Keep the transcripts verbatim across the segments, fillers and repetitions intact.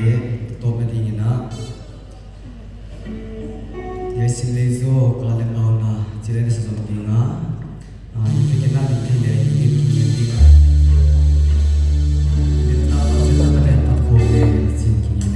Leh, tawpna ding in a, Yaisin Leizo, Ka Lem Nau Na, chih leh na sa zom ding a. Ah, i te kena ding thei leh, i ding ki ding ding a. Leh ta ta se ta ta leh ta ko leh, sin ki ding.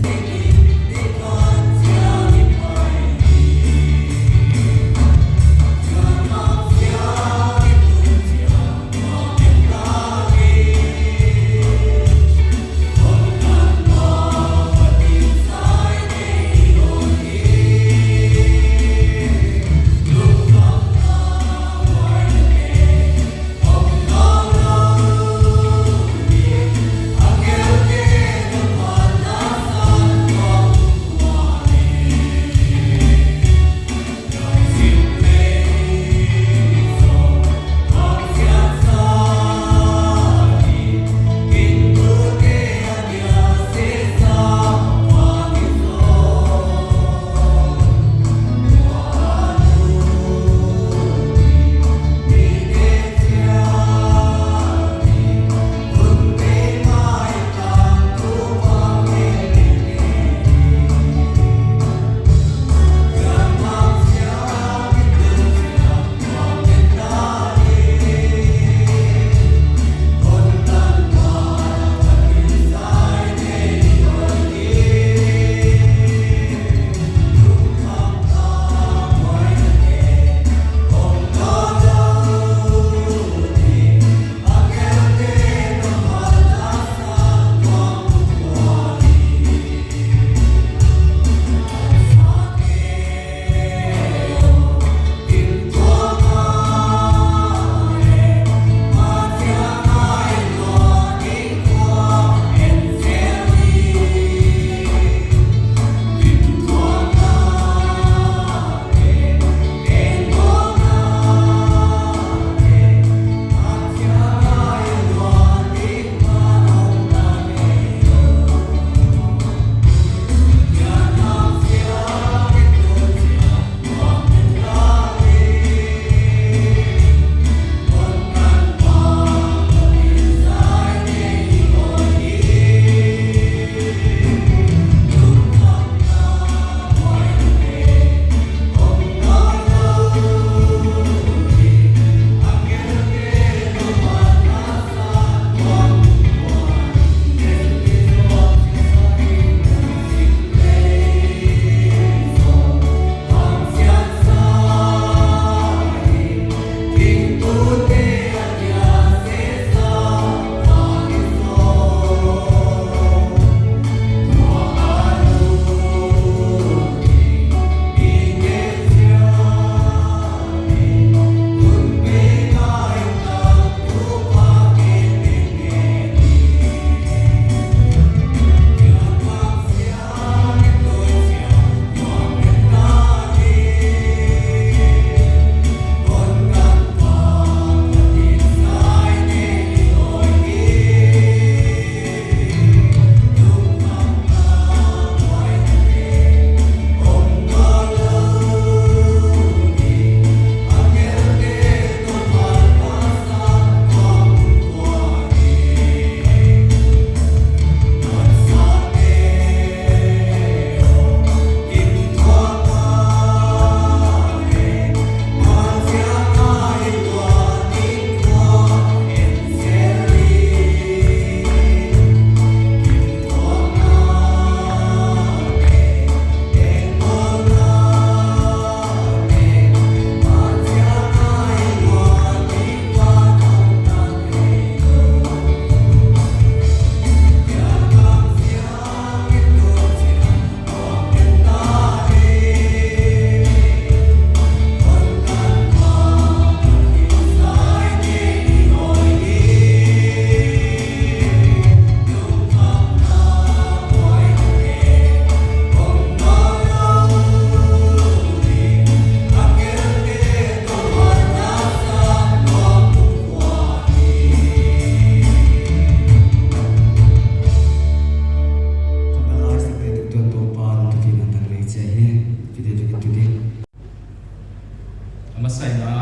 Saina,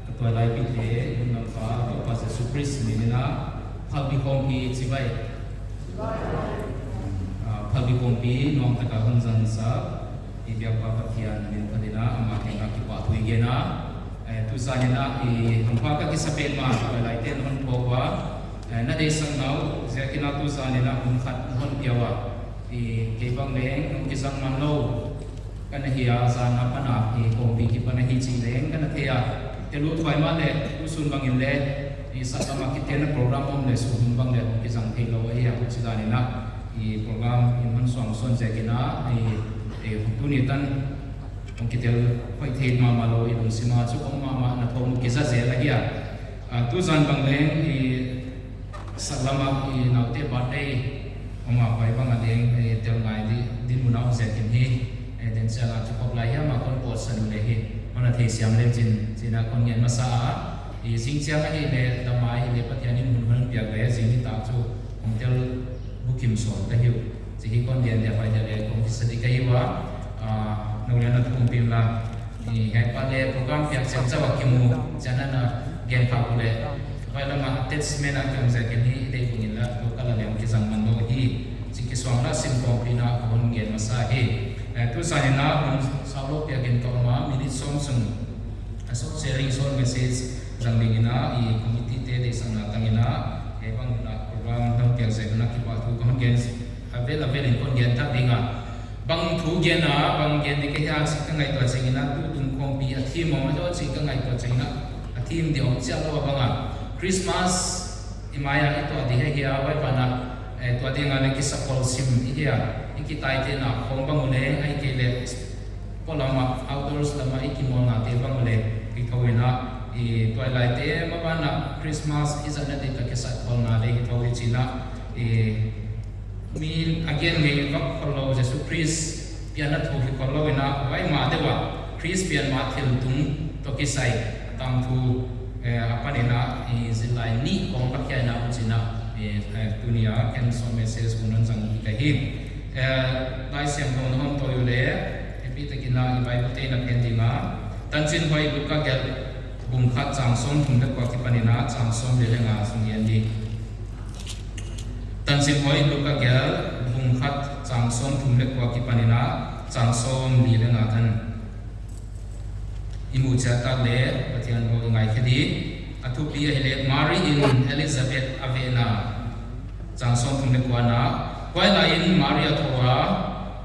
ka tuailaipite, i lungdampa, Toupa Jesu Khrist min in a, phalbi khawmpi chibai. Ah, phalbi khawmpi, nuam taka hon zangsak, i biakpa Pathian min phalna, amah kiang ah kipahthu i gen a. Eh, tuzan in a, i hampha ka kisa petmah, tuailaite'n hon phawk ua. Eh, na deihsakna uh ziakin a tuzan in a hun khat hon pia ua. I kei bang leng, hong kizang man lou. Ka na hi a, zan apan a, i khawmpi kipan ahi chih leng, ka na thei a. Tel uh tuaimah leh, tusun bang in leh, i sak lam a kitenna program om leh, sun hun bang leh, hong kizang theilou ahi a, huchi dan in a. I program in hon suang sawn ziakin a, i, i tuni tan, hong kitel hoih thei mahmah lou, i lungsim a chu om mahmah na thawm uh kiza zel ahi a. Ah, tuzan bang leng, i sak lam a i naute birthday om a, huai bang a leng, eh, tel ngai di, dinmun a om ziakin hi, eh, den chiang a chu khop lai hiam a kon pawtsan uh leh hi, hon a theisiam leh chin, chin a kon ngen masa a, i zing chiang ahihleh, damai ahihleh Pathian in hun hon piak leh, zing nitak chu hong tel bukim sawn ta hi uh. Chih hi kon gen dia huai dia leh, kon kisa di ka hi ua, ah, nou leh na thum pim la, i hiai pa leh program piak chiang chauh a kimu, chiang a na gen kha ku leh, huai lam a attachment a kiang ziakin hi, i deih bang in la, local a leng kizang man lou hi, chih kisuang la sim khawmpi in a kon gen masa hi. Eh, tuzan in a hun saulou piak in ka om a, minute sawm sung, a short sharing, short message zang ding in a, i committee te deihsakna tang in a, eh, bang in a program hon piak ziak in a kipahthu ka hon gen, a vel a vel in kon gen thak ding a. Bang thu gen a, bang gen di ka hia chih ka ngaihtuah chiang in a, tutung khawmpi a theme om a, chih ka ngaihtuah chiang in a, a theme di om chiang lou a bang a. Christmas i mai a i tuah di hi a, huai ban ah, eh, tuah ding a leh kisa pawl sim i hi a, i kitaitehna khawng bang uleh, ahihkeileh, polam a, outdoors lam a i kimawlnate bang uleh, i thou in a, i tuailaite maban ah Christmas i zatna di tak kisa pawlna leh i thou di chin a, i mi a gen ngei vak khollou Jesu Khrist pianna thu hi khollou in a, huai ma deuh a, Khrist pian ma thil tung toh kisai, tangthu, eh, apan in a, i zillai nih kawng ka khia in a, huchi in a, eh, eh, tuni a, ken short message kon hon zang ka hi. Eh, Laisiangthou na hon tawi uleh, happy takin a, i Bible te na phen ding a. Tanchinhoih Luka gelh, bung khat chang sawmthum leh kua kipan in a, chang sawmli leh nga sung i en di. Tanchinhoih Luka gelh, bung khat chang sawmthum leh kua kipan in a, chang sawmli leh nga tan. I muh chiat tak leh, Pathian hoh i ngaikhe di. A thupi ahihleh, Mari in Elizabeth a vehna. Chang sawmthum leh kuana, huai lai in Mari a thou a,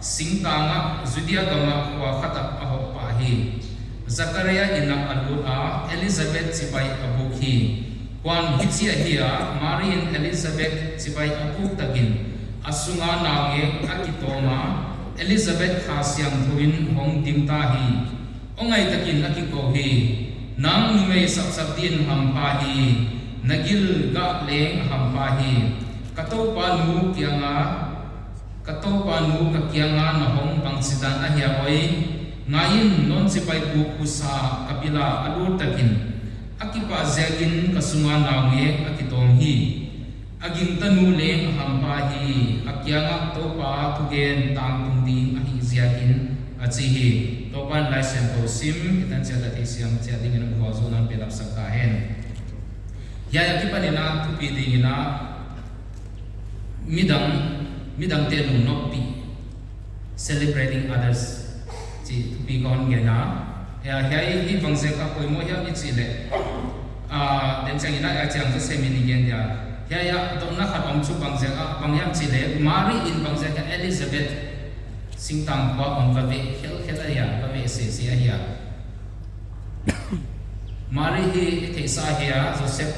singtang ah Judea gam ah khua khat ah a hoh pah hi. Zakaria inn ah a lut a, Elizabeth chibai a buk hi. Huan hichi ahi a, Mari in Elizabeth chibai a buk tak in, a sung a naungek a kitawm a, Elizabeth Kha Siangthou in hong dim ta hi. Aw ngai takin a kikou hi, nang numei sapsap din hampha hi, na gil gah leng hampha hi. Ka Toupa nu kiang a, ka Toupa nu ka kiang a na hong bangchidan ahia oi. Ngai in, non chibai buk husa ka bil a a lut takin, a kipah ziakin ka sung a naungek a kitawm hi. A gingta nu leng hampha hi, a kiang ah Toupa thugen tangtung ding ahih ziakin, a chi hi. Toupa'n Laisiangthou sim, i tan chiat a theisiam chiat dingin a vualzawlna hon pe lapsak ta hen. Hiai a kipan in a thupi dingin a midang, midangte lungnoppih. Celebrating others. Chih thupi ka hon gen a. Hiai, hiai hi bang ziak a poimoh hiam i chih leh. Ah, den chiang in a, hiai chiang zaw semin i gen dia. Hiai a, dotna khat om chu bang ziak a, bang hiam chih leh. Mari in bang ziak a Elizabeth singtang khua ah va veh khelkhel ahia, va veh sese ahia. Mari hi i theihsa ahia, Joseph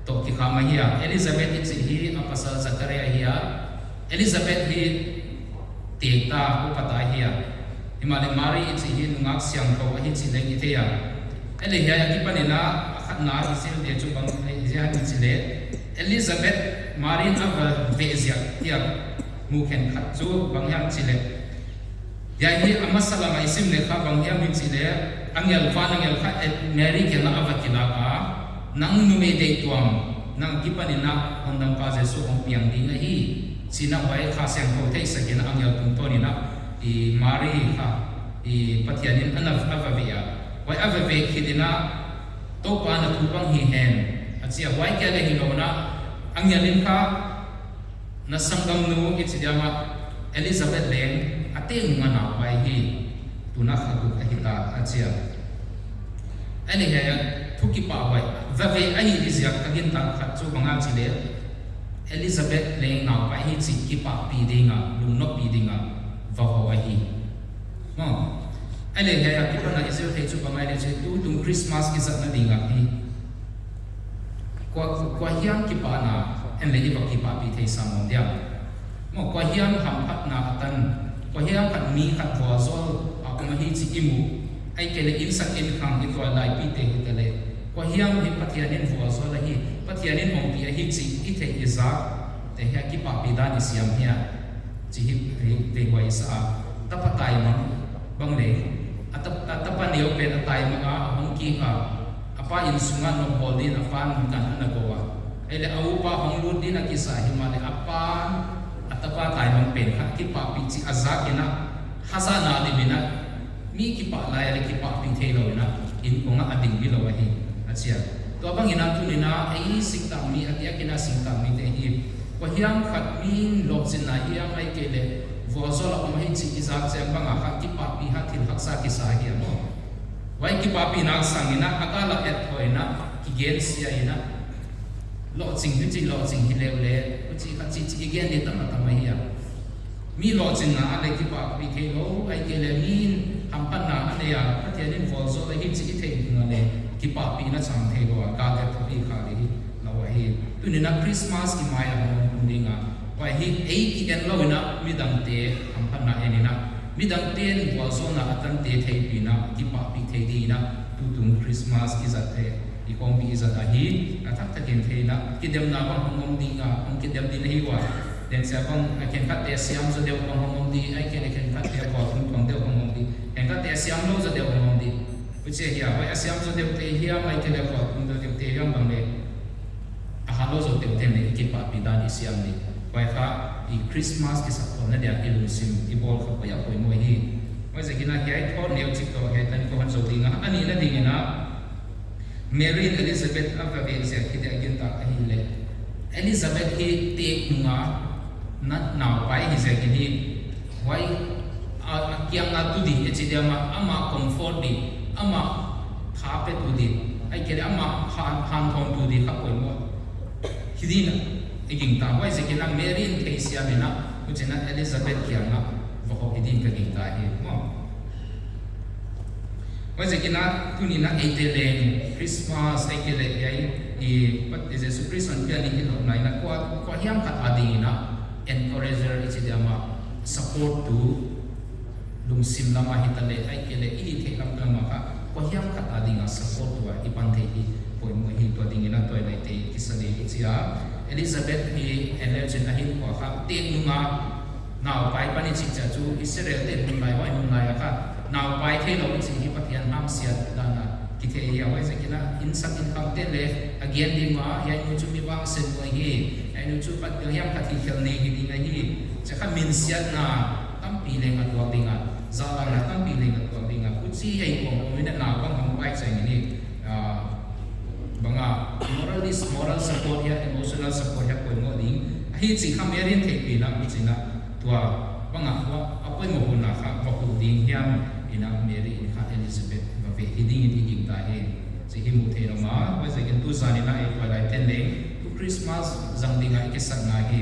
toh kikham ahia. Elizabeth i chih hi a pasal Zakaria ahia. Elizabeth hi tekta, upa ta ahia. Himahleh Mari i chih hi nungak siangthou ahi chih leng i thei a. Ahihleh hiai a kipan in a, a khatna i zil dia chu bang, i zil a i chih leh. Elizabeth, Mari in a va veh ziak, hiai a muh khenkhat chu bang hiam chih leh. Hiai hi a masa lam a i sim leh kha bang hiam i chih leh, angel, van angel khat, eh, Mari kiang ah a va kilak a, nang numei deihtuam, nang kipan in a hondampa Jesu hong piang ding ahi, chi'n a huai Kha Siangthou theisak in a angel tungtawn in a, i Mari kha, i Pathian in a na, a va veh a. Huai a veve khit in a, Toupa na thu bang hi hen, a chi a. Huai kia leh hilou in a, a ngial in kha, na sanggamnu i chi diam a, Elizabeth leng, a teng nung a naupai hi, tun a kha guk ahi ta, a chi a. Ahihleh hiai a thu kipahhuai, veve ahi di ziak ka gintak khat chu bang a chi leh, Elizabeth leng naupai hi chih kipahpih ding a, lungnopih ding a, va hoh ahi. Maw, ahihleh hiai a kipan a i zil thei chu bang ahia leh chu tutung Christmas i zatna ding a hi. Kua, kua hiam kipahna en leh i va kipahpih thei sam mawk diam. Maw, kua hiam hamphatna a tan, kua hiam khat mi khat vualzawl a om ahi chih i muh, ahihkeileh innsakkhang i tuailaipihte hitaleh, kua hiam hi Pathian in vualzawl ahi, Pathian in ompih ahi chih i theih i zak, te hiai kipahpih dan i siam hia, chih hi, hi, te huai sa a, tapa taimang bang leh, a tap-, a tapa neu pen a taimang a, a hong kik a, a pa innsung a nop bawl din a pa'n kan ana go a. Ahihleh a upa hong lut din a kisa himahleh a pa'n a tapa taimang pen kha kipahpih chih a zak in a, hazatna dim in a, mi kipah lai a leh kipahpih theilou in a, inn kong ah a ding hilou ahi, a chi a. Tua bang in a tuni in a, ei singtangmi, a diak in a singtangmite hi, kua hiam khat mi'n lohchinna hiam ahihkeileh, vualzawl a om ahi chih i zak chiang bang a kha kipahpih a thil haksa kisa hi a maw. Huai kipahpihna sang in a, a gal a et thou in a, kigensia in a, lohching hi chih, lohching hi leh leh, huchi kha chih chih i gen di tam a tam ahi a. Mi lohchinna a leh kipahpih theilou, ahihkeileh mi'n hamphatna a nei a, Pathian in vualzawl ahi chih i theih ding a leh, kipahpihna chang theilou a, gal et thou hi kha di hilou ahi. Tuni in a Christmas i mai a hong om ding a, huai hi ei ki en lou in a, midangte hamphatna en in a, midangte'n vualzawlna a tante theihpihna, kipahpih thei ding in a, tutung Christmas i zat te, i kongpi i zat ahi, a taktak in theihna, kidemna bang hong om ding a, hong kidem ding ahi ua. Densia bang, a khenkhatte siam zaw deuh bang hong om di, ahihkeileh khenkhatte a vualtungtuang deuh hong om di, khenkhatte a siam lou zaw deuh hong om di. Huchi ahi a, huai a siam zaw deuhte hiam, ahihkeileh a vualtungtuang deuhte hiam bang leh, a hat lou zaw deuhte'n leng kipahpih dan i siam di. Huai kha, i Christmas i sak khawmna dia i lungsim i bawl kha huai a poimoh hi. Huaiziakin a hiai thawt neuchik toh hiai tan kong hon zou ding a, a nihna ding in a, Mary in Elizabeth a va veve ziak hi dia gintak ahihleh, Elizabeth hi teng nung a na, naupai hi ziakin hi, huai a, a kiang a tu di, e chi diam a, amah comfort di, amah tha petu di, ahihkeileh amah han, hanthawntu di kha poimoh hi ding in a i gingta. Huaiziakin a Mary in theisiam in a, huchiin a Elizabeth kiang a va hoh hi ding in ka gingta hi, maw. Huaiziakin a tuni in a eite leng Christmas, ahihkeileh hiai, i Pathian Jesu Khrist hon pian ni hilou in a, kua, kua hiam khat ading in a encourager i chi diam a, support tu, lungsim lam a hitaleh, ahihkeileh i hihtheih lam lam a kha, kua hiam khat ading a support tu a i pan theih hi poimoh hi. Tua ding in a tuailaite kisa leh i chi a, Elizabeth hi en leh chin a hinkhua kha teng nung a naupai pan i chih chiang chu Israel te hun lai, huai hun lai a kha naupai theilou i chih hi Pathian hamsiat dan a kithei hi a. Huaiziakin a innsakkhangte'n leng a gen ding ua, hiai nu chu mi vangsetnu ahi, hiai nu chu Pathian hiam khat hi khel nei hi ding ahi, chih kha minsiatna tampi leng a tuak ding a, zahlanna tampi leng a tuak ding a, huchi hiai kong kong in a naupang hong pai chiang in i, ah, bang a, moral is, moral support hia, emotional support hia poimoh ding ahi chih kha Mary in theihpih in a, huchiin a tua bang a, a poimoh hun a kha va hoh ding hiam in a Mary in kha Elizabeth va veve hi ding in i gingta hi. Chih hi mu thei in om a, huaiziakin tuzan in a ei tuailaite'n leng, tu Christmas zang ding a i kisakna hi,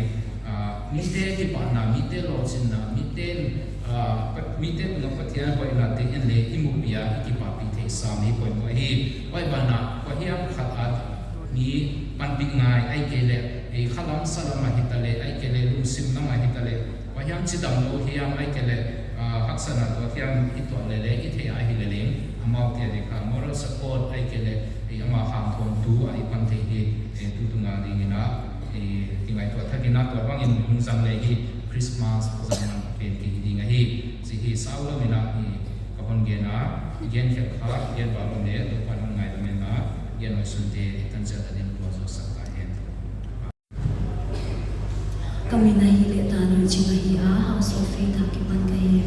ah, mite kipahna, mite lohchinna, mite'n, ah, pa-, mite tunga Pathian hoihnate en leh i muhpih a, i kipahpih theih sam hi poimoh hi. Huai banah, kua hiam khat a mi panpih ngai, ahihkeileh, ei khalam salam a hitaleh, ahihkeileh lungsim lam a hitaleh, kua hiam chidamlou hiam, ahihkeileh, ah, haksatna tuak hiam i tuah leh leng, i theih a hileh leng, amaute ading kha moral support, ahihkeileh, ei ama hanthawntu a i pan theih hi, ei tutung ading in a, ei kingaihtuah thak in a, tua bang in hun zang leh hi Christmas zang man pen ki hi ding ahi, chih hi sau lam in a, ei ka hon gen a, gen khelh kha, gen val lou leh, Toupa'n hon ngaihdamin a, gen ngaihsunte, tan chiat a ding tua zou sak ta hen. Ka min ahihleh Tanui Ching ahi a, House of Faith a kipan ka hi.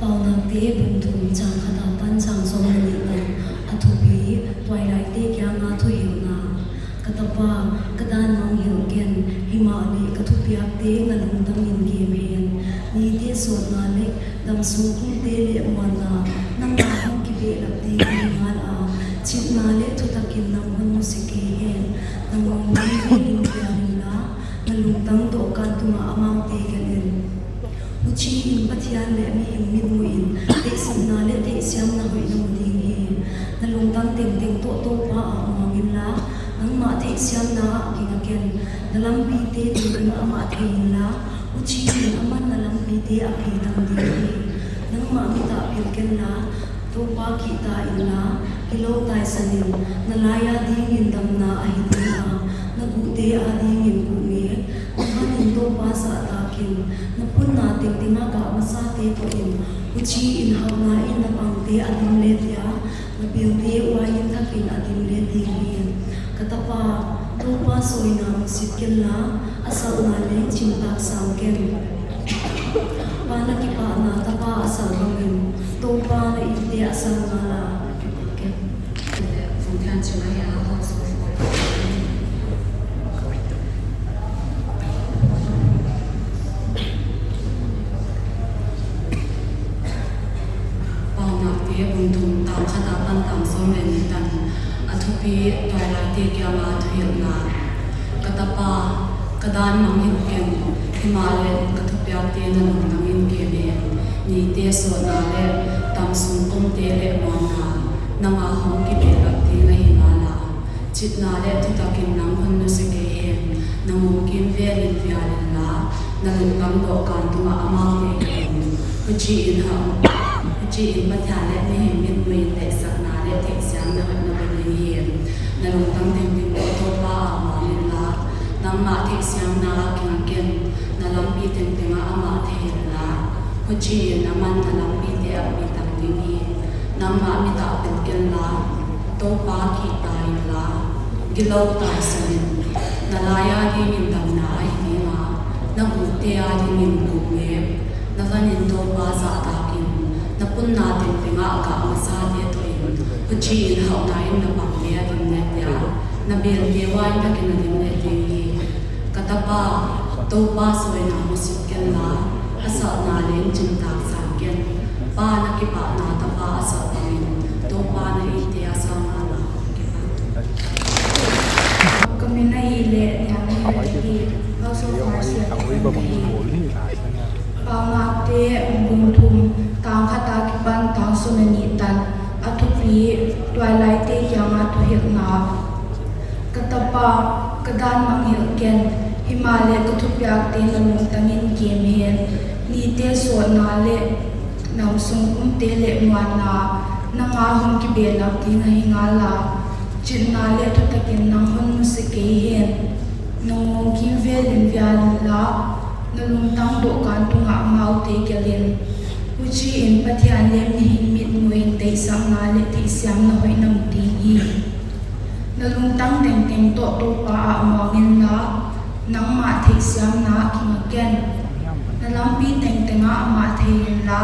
Paunakte bung thum, chang khat apan chang sawm leh nih tan. A thupi: Tuailaite kianga thuhilhna. Ka tapa, ka dan mangngilh ken, himahleh ka thupiakte na lungtangin kem hen. Nite sawtna leh damsung kumte leh muanna, nang a hong kibehlap ding ahi ngal a, chitna leh thutakin nang hon nusia kei hen. Na ngawngkimvelin vial inla, na lungtang dohkan tungah amaute gelh in. Huchiin Pathian leh mihing mitmuhin deihsakna leh theihsiamna hoih na mu ding hi. Na lungtang tengteng toh Toupa ah muang inla, nangmah theihsiamna ah kinga ken. Na lampite tengteng amah thei inla, huchiin aman na lampite a pitang ding hi. Nangmah mit ah pil kenla, Toupa kihta inla, gilou taisan in. Na lai adingin damna ahi ding a, na guhte adingin guhngek. Na van in Toupa zahtak in, na punna tengteng a gah masate toh in. Huchiin hauhna in na pangte a dim let dia, na belte uain thakin a dim let ding hi. Ka tapa, Toupa sawina musit kenla, a salhna leng chimtak sam ken. Pa na kipahna tapa a salh bangin, Toupa na ite a sal ngal a. Paunakte bung thum, tang khat apan tang sawm leh nih tan. A thupi: Tuailaite kianga thuhilhna. Ka tapa, ka dan mangngilh ken, himahleh ka thupiakte na lungtangin kem hen. Nite sawtna leh damsung kumte leh muanna, nang a hong kibehlap ding ahi ngal a, chitna leh thutakin nang hon nusia kei hen. Na ngawngkimvelin vial inla, na lungtang dohkan tungah amaute gelh in. Huchiin hau, huchiin Pathian leh mihing mitmuhin deihsakna leh theihsiamna hoih na mu ding hi. Na lungtang tengteng toh Toupa ah muang inla, nangmah theihsiamna ah kinga ken. Na lampi tengteng ah amah thei inla, huchiin aman na lampite a pitang ding hi. Nangmah mit ah pil kenla, Toupa kihta inla, gilou taisan in. Na lai adingin damna ahi ding a, na guhte adingin guhngek. Na van in Toupa zahtak in, na punna tengteng a gah masate toh in. Huchiin hauhna in na pangte a dim let dia, na belte uain thakin a dim let ding hi. Ka tapa, Toupa sawina musit kenla, a salhna leng chimtak sam ken. Pa na kipahna tapa a salh bangin, Toupa na ite a sal ngal a. Ka min ahihleh Niang Ni Hoih ahi, House of Mercy a kipan ka hi. Paunakte bung thum, tang khat akipan tang sawm leh nih tan. A thupi: Tuailaite kianga thuhilhna. Ka tapa, ka dan mangngilh ken, himahleh ka thupiakte na lungtangin kem hen. Nite sawtna leh damsung kumte leh muanna, nang a hong kibehlap ding ahi ngal a, chitna leh thutakin nang hon nusia kei hen. Na ngawngkimvelin vial inla, na lungtang dohkan tungah amaute gelh in. Huchiin Pathian leh mihing mitmuhin deihsakna leh theihsiamna hoih na mu ding hi. Na lungtang tengteng toh Toupa ah muang inla, nangmah theihsiamna ah kinga ken. Na lampi tengteng ah amah thei inla,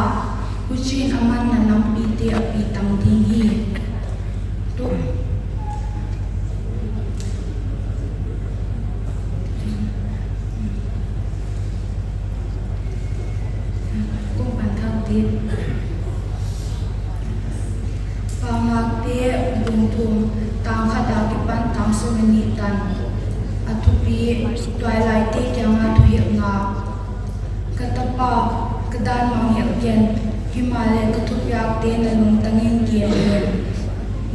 huchiin aman na lampite a pitang ding hi. Tu- Kong pan thak dit. Paunakte bung thum, tang khat akipan tang sawm leh nih tan. A thupi: Tuailaite kianga thuhilhna. Ka tapa, ka dan mangngilh ken, himahleh ka thupiakte na lungtangin kem hen.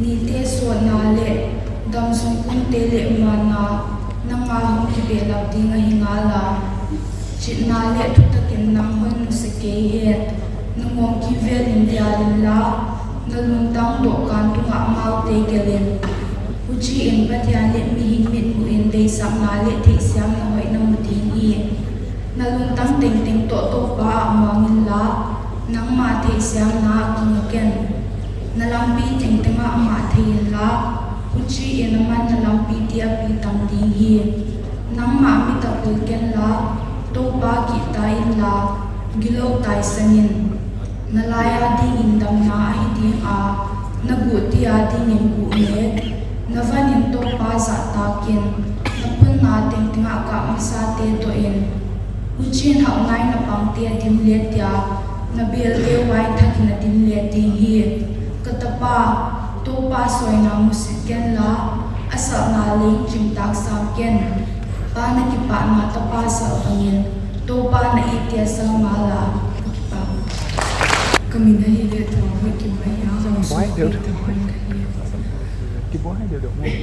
Nite sawtna leh damsung kumte leh muanna, nang a hong kibehlap ding ahi ngal a, chitna leh thutakin nang hon nusia kei hen. Na ngawngkimvelin vial inla, na lungtang dohkan tungah amaute gelh in. Huchiin Pathian leh mihing mitmuhin deihsakna leh theihsiamna hoih na mu ding hi. Na lungtang tengteng toh Toupa ah muang inla, nangmah theihsiamna ah kinga ken. Na lampi tengteng ah amah thei inla, huchiin aman na lampite a pitang ding hi. Nangmah mit ah pil kenla, Toupa kihta inla, gilou taisan in. Na lai a dingin damna ahi ding a, na guhte a dingin guhnek, na van in Toupa zahtak in, na phunna tengteng ah gah masate toh in. Huchiin hauhna in na pangte a dim let dia, na belte uain thak in a dim let ding hi. Ka tapa, Toupa sawina musit ken la, a salhna leng chimtak sam ken. Pa na kipahna tapa salh bangin, Toupa na itte a salh ngal a, ka kipah. Ka min ahihleh Thuamhoih Kim ahi a, Bangsuak Kim Thapan ka hi.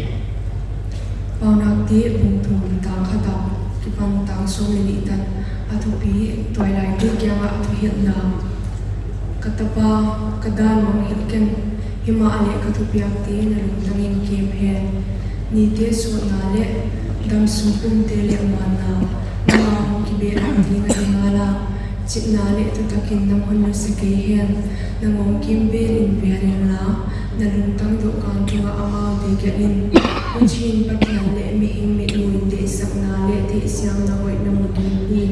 Paunakte bung thum, tang khat apan tang sawm leh nih tan. A thupi: Tuailaite kianga thuhilhna. Ka tapa, ka dan mangngilh ken, himahleh ka thupiakte na lungtangin kem hen. Nite sawtna leh damsung kumte leh muanna, nang a hong kibehlap ding ahi ngal a, chitna leh thutakin nang hon nusia kei hen. Na ngawngkimvelin vial inla, na lungtang dohkan tungah amaute gelh in. Huchiin Pathian leh mihing mitmuhin deihsakna leh theihsiamna hoih na mu ding hi.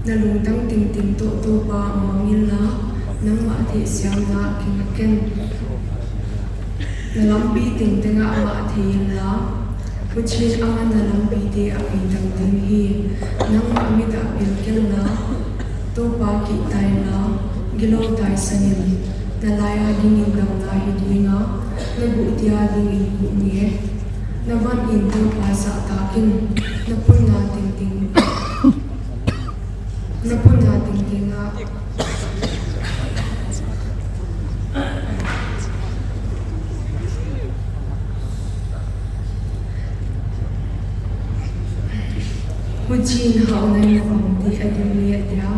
Na lungtang tengteng toh Toupa muang inla, nangmah theihsiamna ah kinga ken. Na lampi tengteng ah amah thei inla, huchiin aman na lampite a pitak ding hi. Nangmah mit ah pil kenla, Toupa kihta inla, gilou taisan in. Na lai a dingin damna hi ding a, na guhte a dingin guhnek. Na van in Toupa zahtak in, na phunna tengteng, na phunna tengteng ah. Huchiin hauhna in na pangte a dim let dia,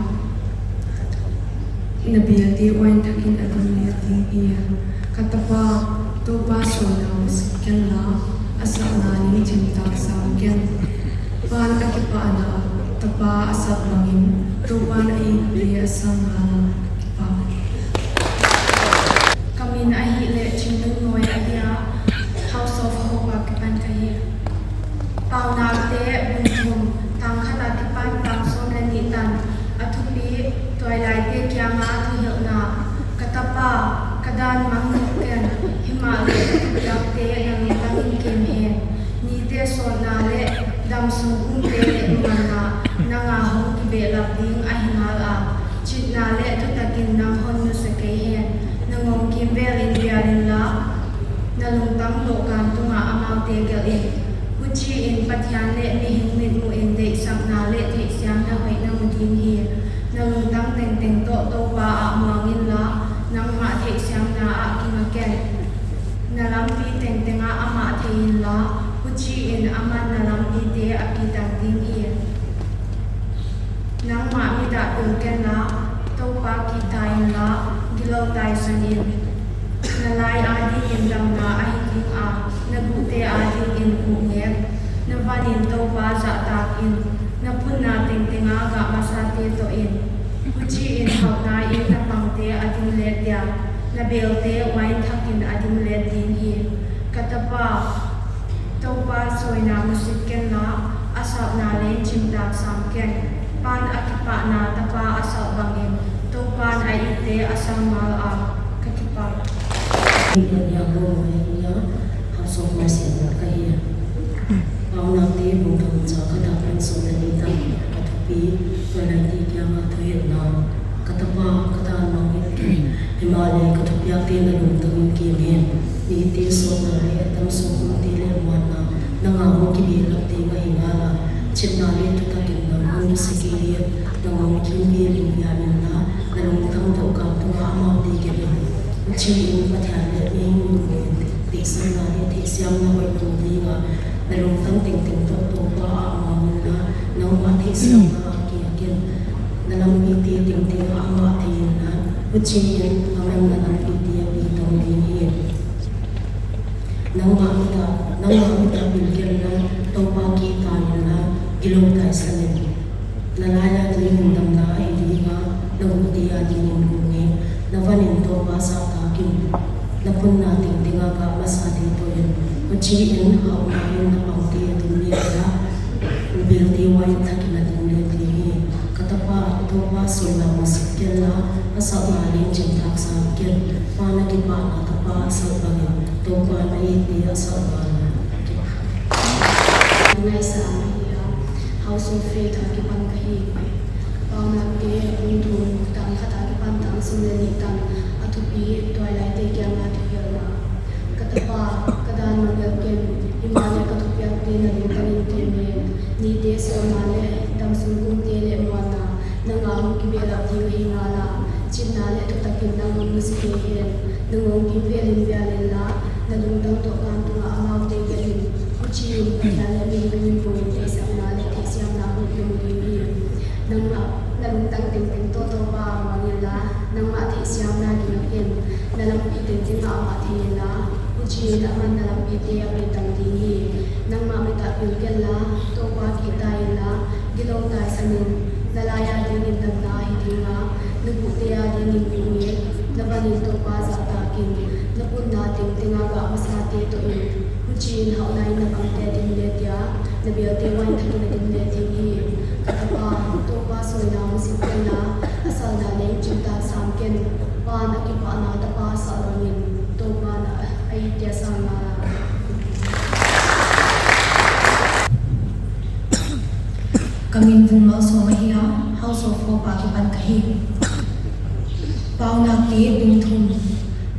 na belte uain thak in a dim let ding hi. Ka tapa, Toupa sawina musit ken la, a salhna leng chimtak sam ken. Pa'n a kipahna tapa a salh bangin, Toupa'n a itte a salh ngal a, ka kipah. Ka min ahihleh Chingnunmoi ahi a, House of Hope a kipan ka hi. Paunakte bung thum, tang khat akipan tang sawm leh nih tan. A thupi: Tuailaite kianga thuhilhna. Ka tapa, ka dan mangngilh ken, himahleh ka thupiakte na lungtangin kem hen. Nite sawtna leh damsung kumte leh muanna, nang a hong kibehlap ding ahi ngal a, chitna leh thutakin nang hon nusia kei hen. Na ngawngkimvelin vial inla, na lungtang dohkan tungah amaute gelh in. Huchiin Pathian leh mihing mitmuhin deihsakna leh theihsiamna hoih na mu ding hi. Na lungtang tengteng toh Toupa ah muang inla, nangmah theihsiamna ah kinga ken. Na lampi tengteng ah amah thei inla, huchiin aman na lampite a pitak ding hi. Nangmah mit ah pil kenla, Toupa kihta inla, gilou taisan in. Na lai a dingin damna ahi ding a, na guhte a dingin guhnek. Na van in Toupa zahtak in, na phunna tengteng ah gah masate toh in. Huchiin hauhna in na pangte a dim let dia, na belte uain thak in a dim let ding hi. Ka tapa, Toupa sawina musit kenla, a salhna leng chimtak sam ken. Pa'n a kipahna tapa a salh bangin, Toupa'n a itte a salh ngal a, ka kipah. Hih pen yang lo mai ya, House of Mercy ka hi. Paunakte bung thum, tang khat apan sawm leh nih tan. A thupi: Tuailaite kianga thuhilhna. Ka tapa, ka dan mangngilh ken, himahleh ka thupiakte na lungtangin kem hen. Nite sawtna leh damsung kumte leh muanna, nang a hong kibehlap ding ahi ngal a, chitna leh thutakin nang hon nusia kei hen. Na ngawngkimvelin vial inla, na lungtang dohkan tungah amaute gelh in. Huchiin Pathian leh mihing mitmuhin deihsakna leh theihsiamna hoih na mu ding a, na lungtang tengteng toh Toupa ah muang inla, nangmah theihsiamna ah kinga ken. Na lampite tengteng ah amah thei inla, huchiin aman na lampite a pitak ding hi. Nangmah mit ah, nangmah mit ah pil kenla, Toupa kihta inla, gilou taisan in. Na lai a dingin damna ahi ding a, na guhte a dingin guhnek. Na van in Toupa zahtak in, na phunna tengteng ah gah masate toh in. Huchiin hauhna in na pangte a dim let dia, na belte uain thak in a dim let ding hi. Ka tapa, Toupa sawina musit kenla, Salhna leng chingtak sam ken, Pa na kipahna Tapa a salh bangin, Toupa na eite a salh bangin. Ngaihsang ahi a, House of Faith a kipan ka hi. Paunakte bung thum, tang khat a kipan tang sawm leh nih tan, a thupi, Tuailaite kianga thuhilhna. Ka tapa, ka dan mangngilh ken, himahleh ka thupiakte na lungtang in kem hen. Nite suanna leh damsung kumte leh muanna, nang a hong kibehlap ding ahi ngal a. Chitna leh thutakin nang hon nusia kei hen. Nang hong kimvel in vial inla, na lungtang dohkan tungah amaute gelh in. Huchiin Pathian leh mihing mitmuh in deihsakna leh theihsiamna hoih na mu ding hi. Nangmah na lungtang tengteng toh Toupa a muang inla, nangmah theihsiamna ging ken. Na lampi tengteng ah amah thei inla, huchiin aman na lampite a pe tang ding hi. Nangmah mit ah pil kenla, Toupa kihta inla, gilou taisan in. Na lai a dingin damna ahi ding a, na guhte a dingin guhngek. Na van in Toupa zahtak in. Na punna tengteng a gah masate toh in. Huchiin hauhna in na pangte a dim le dia, na belte uain thakin a dim le ding hi. Ka tapa, Toupa sawina musit kenla, a salhna leng chingtak sam ken. Pa na kipahna Tapa a salh bangin, Toupa na a eite a salh ngal a. Ka min Vungmalsawm ahi a, House of Hope a kipan ka hi. Paunakte bung thum,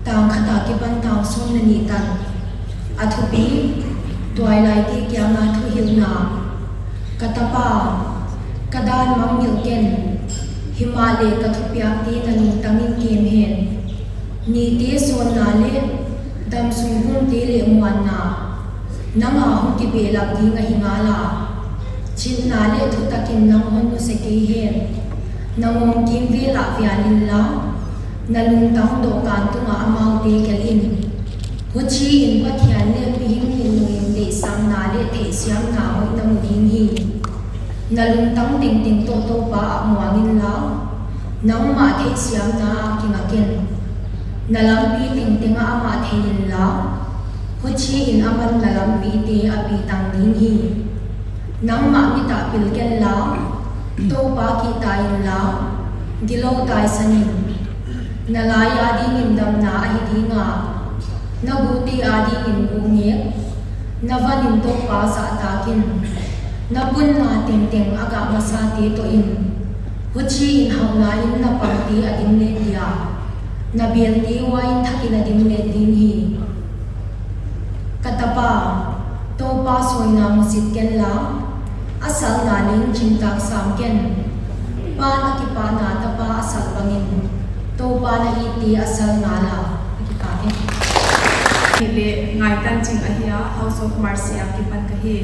tang khat a kipan tang sawm leh nih tan. A thupi, Tuailaite kianga thuhilhna. Ka tapa, ka dan mangngilh ken, himahleh ka thupiakte na lungtang in kem hen. Nite suanna leh damsung kumte leh muanna, nang a hong kibehlap ding ahi ngal a. Chitna leh thutakin nang hon nusia kei hen. Nang hong kimvel ah vial inla, na lungtang dohkan tungah amaute gelh in. Huchiin Pathian leh mihing mitmuh in deihsakna leh theihsiamna hoih na mu ding hi. Na lungtang tengteng toh Toupa a muang inla, nangmah theihsiamna a ging ken. Na lampi tengteng ah amah thei inla, huchiin aman na lampite a pe tang ding hi. Nangmah mit ah pil kenla, Toupa kihta inla, gilou taisan in. Na lai a dingin damna ahi ding a, na guhte a dingin guhngek. Na van in Toupa zahtak in. Na punna tengteng a gah masate toh in. Huchiin hauhna in na pangte a dim le dia, na belte uain thakin a dim le ding hi. Ka tapa, Toupa sawina musit kenla, a salhna leng chingtak sam ken. Pa na kipahna Tapa a salh bangin, Toupa na eite a salh ngal a. Ka kipak e. Hi leh Ngaitanchin ahi a, House of Mercy a kipan ka hi.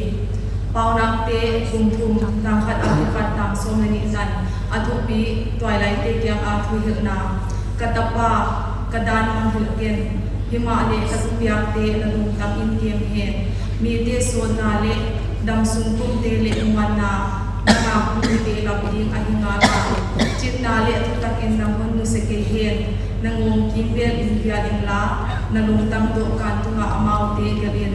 Paunakte bung thum, tang khat a kipan tang sawm leh nih tan. A thupi, Tuailaite kianga thuhilhna. Ka tapa, ka dan mangngilh ken, himahleh ka thupiakte na lungtang in kem hen. Nite suanna leh damsung kumte leh muanna, nang a hong kibehlap ding ahi ngal a. Chitna leh thutakin nang hon nusia kei hen. Nang hong kimvel in vial inla, na lungtang dohkan tungah amaute gelh in.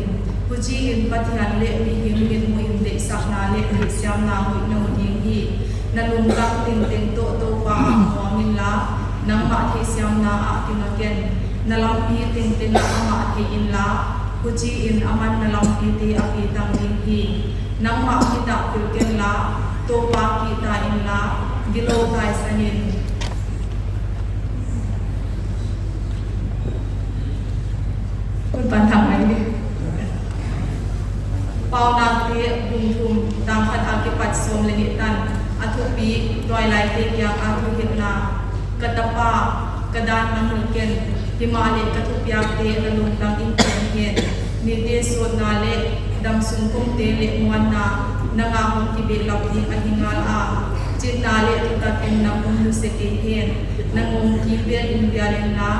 Huchiin Pathian leh mihing mitmuh in deihsakna leh theihsiamna hoih na mu ding hi. Na lungtang tengteng toh Toupa a muang inla, nangmah theihsiamna a ging ken. Na lampi tengteng ah amah thei inla, huchiin aman na lampite a pe tang ding hi. Nangmah mit ah pil kenla, Toupa kihta inla, gilou taisan in. Hun pan thang mai ni. Paunakte bung thum, tang khat a kipat sawm leh nih tan. A thupi, Tuailaite kianga thuhilhna. Ka tapa, ka dan mangngilh ken, himahleh ka thupiakte na lungtang in kem hen. Nite suanna leh damsung kumte leh muanna, nang a hong kibehlap ding ahi ngal a. Chitna leh thutakin nang hon nusia kei hen. Nang hong kimvel in vial inla,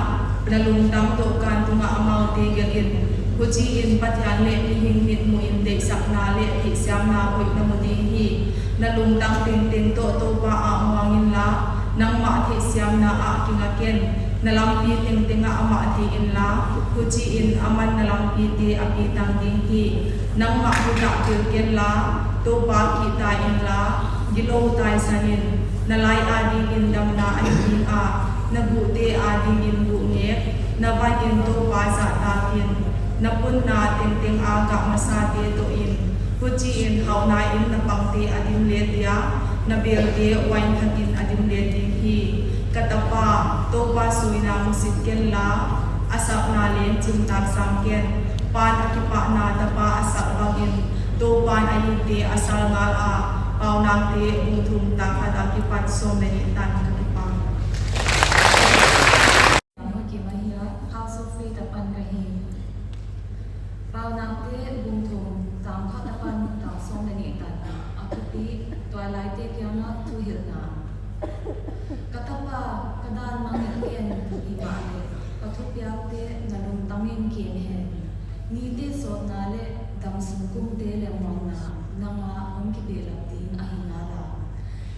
na lungtang dohkan tungah amaute gelh in. Huchiin Pathian leh mihing mitmuh in deihsakna leh theihsiamna hoih na mu ding hi. Na lungtang tengteng toh Toupa a muang inla, nangmah theihsiamna a ging ken. Na lampi tengteng ah amah thei inla, huchiin aman na lampite a pe tang ding hi. Nangmah mit ah pil kenla, Toupa kihta inla, gilou taisan in. Na lai a dingin damna ahi ding a, Na guhte adingin guhngek, na van in Toupa zahtak in, na punna tengteng a gah masate toh in, huchiin hauhna in na pangte a dim let dia, na belte uain thakin a dim let ding hi. Ka tapa, Toupa sawina musit ken la, a salhna leng chintak sam ken. Pan a kipahna tapa a salh bangin, Toupan a itte a salh ngal a. Paunakte bung thum tang khat akipan sawm leh nih tan ka kipak. House of Faith apan ka hi. Paunakte bung thum tang khat apan tang sawm leh nih tan a thupi, tuailaite kianga thuhilhna. Ka tapa, ka dan mangngilh ken, himahleh ka thupiakte na lungtangin kem hen. Nite sawtna leh damsung kumte lengmuanna nang ah hong kibehlap ding ahi ngal a.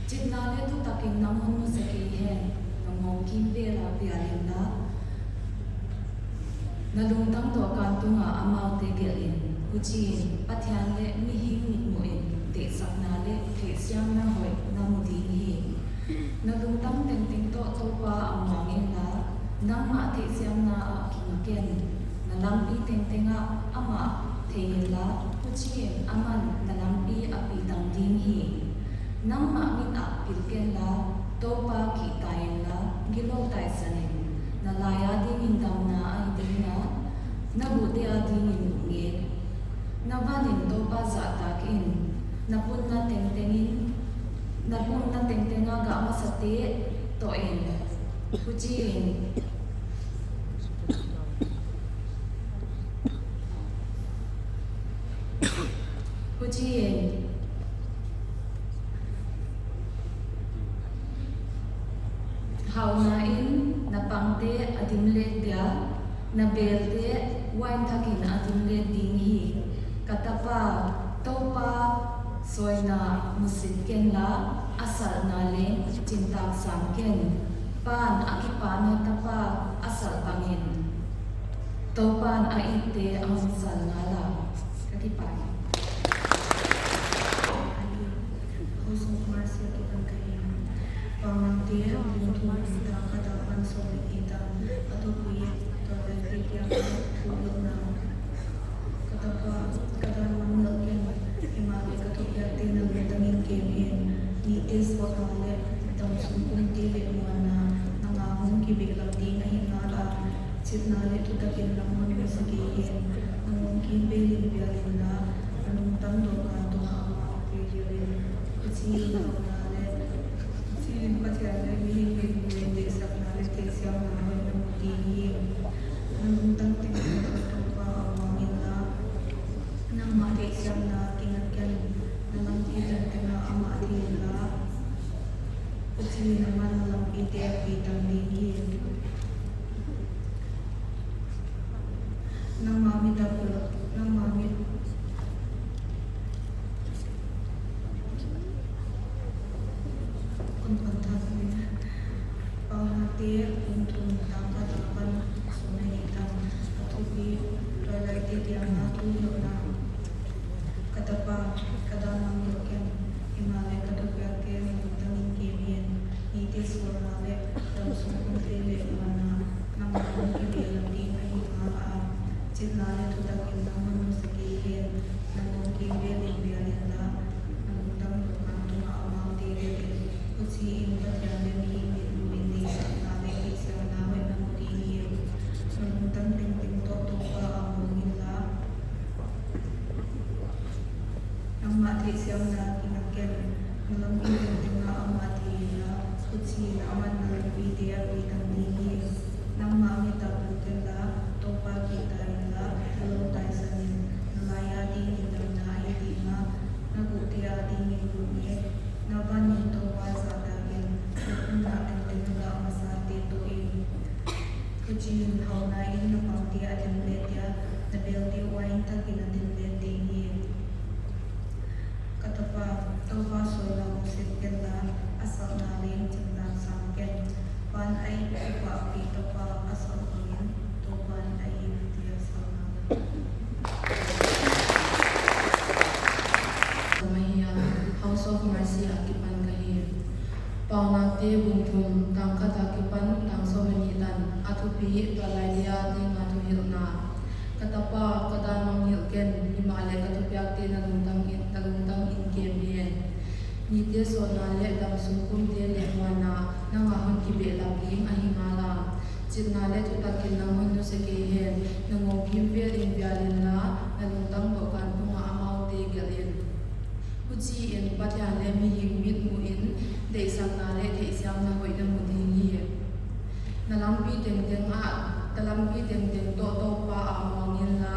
Chitna leh thutakin nang hon nusia kei hen, na ngawngkim vel ah pial inla, na lungtang dawhkan tungah amaute gelh in, huchiin Pathian leh mihing mitmuhin deihsakna leh theihsiamna hoih na mu ding hi. Na lungtang tengteng toh Toupa a muang inla, nangmah theihsiamna ah kinga ken. Na lampi tengteng ah amah thei inla, huchiin aman na lampi a pitang ding hi. Nangmah mit ah pil kenla, Toupa kihta inla, gilou taisan in. Na lai adingin damna ahi ding a, na guhte adingin guhngek. Na van in Toupa zahtak in, na punna tengteng in, na punna tengteng a gah masate toh in. Huchiin, huchiin hauhna in na pangte a dim let dia, na belte uain thakin a dim let ding hi. Ka tapa, Toupa sawina musit kenla, a salhna leng chintak sam ken. Pan a kipahna tapa a salh bangin, Toupan a itte a hon salh ngal a. Ka kipak. House of Mercy akipan ka hi. Paunakte bung thum tang khat apan sawm leh nih tan a thupi, tuailaite kianga thuhilhna. Ka tapa, ka dan mangngilh ken, himahleh ka thupiakte na lungtangin kem hen. Nite sawtna leh damsung kumte lengmuanna nang ah hong kibehlap ding ahi ngal a. Chitna leh thutakin nang hon nusia kei hen, na ngawngkim velin pial inla, na lungtang dawhkan tungah amaute gelh in. Huchiin hauhna leh, huchiin Pathian leh mihing mitmuhin deihsakna leh theihsiamna hoih na mu ding hi. Na lungtang tengteng toh Toupa a muang inla, nangmah theihsiamna kinga ken. Na lampi tengteng ah amah thei inla, huchiin aman na lampite a pitang ding hi. Nangmah mit a pil, nangmah mit. Kon pan thak ni. Paunakte bung thum tang khat apan sawm leh nih tan a thupi, tuailaite kianga thuhilhna. Ka tapa, ka dan mangngilh ken, himahleh ka thupiakte na lungtangin kem hen. Nite sawtna leh damsung kumte lengmuanna nang ah hong kibehlap ding ahi ngal a. Chitna leh thutakin nang hon nusia kei hen, na ngawngkim velin pial inla, na lungtang dawhkan tungah amaute gelh in. Huchiin Pathian leh mihing mitmuhin deihsakna leh theihsiamna hoih na mu ding hi. Na lungtang tengteng toh Toupa a muang inla, nangmah theihsiamna kinga ken. Na lampi tengteng ah amah thei inla, huchiin aman na lampite a pitang ding hi. Nangmah mit a pil kenla, Toupa kihta inla, gilou taisan in. Na lai adingin damna ahi ding a, na guhte adingin guhngek. Na van in Toupa zahtak in, na punna tengteng a gah masate toh in. Huchiin hauhna in na pangte a dim let dia, na belte uain thakin a dim let ding hi. Ka tapa, Toupa sawina musit kenla, a salhna leng chintak sam ken. Pan a itte a kipahpih tapa a salh bangin, Toupan a itte a salh ngal a. Ka tapa, House of Mercy akipan ka hi. Paunakte Te bung thum, tang khat akipan tang sawm leh nih tan. A thupi: Tuailai dia dinga thuhilhna. Ka tapa, ka dan mangngilh ken, himahleh ka thupiakte na lungtang in, na lungtang in kem hen. Nite sawtna leh damsung pumte leh muanna, nang a hon kibehlap ding ahi ngala. Chitna leh thutakin nang hon nusia kei hen. Na ngawng kimvel in vial inla, na lungtang dohkan tungah amaute gelh in. Huchiin Pathian leh mihing mitmuhin deihsakna leh theihsiamna hoih na mu ding hi. Na lampi tengteng ah, na lampi tengteng toh Toupa ah muang inla,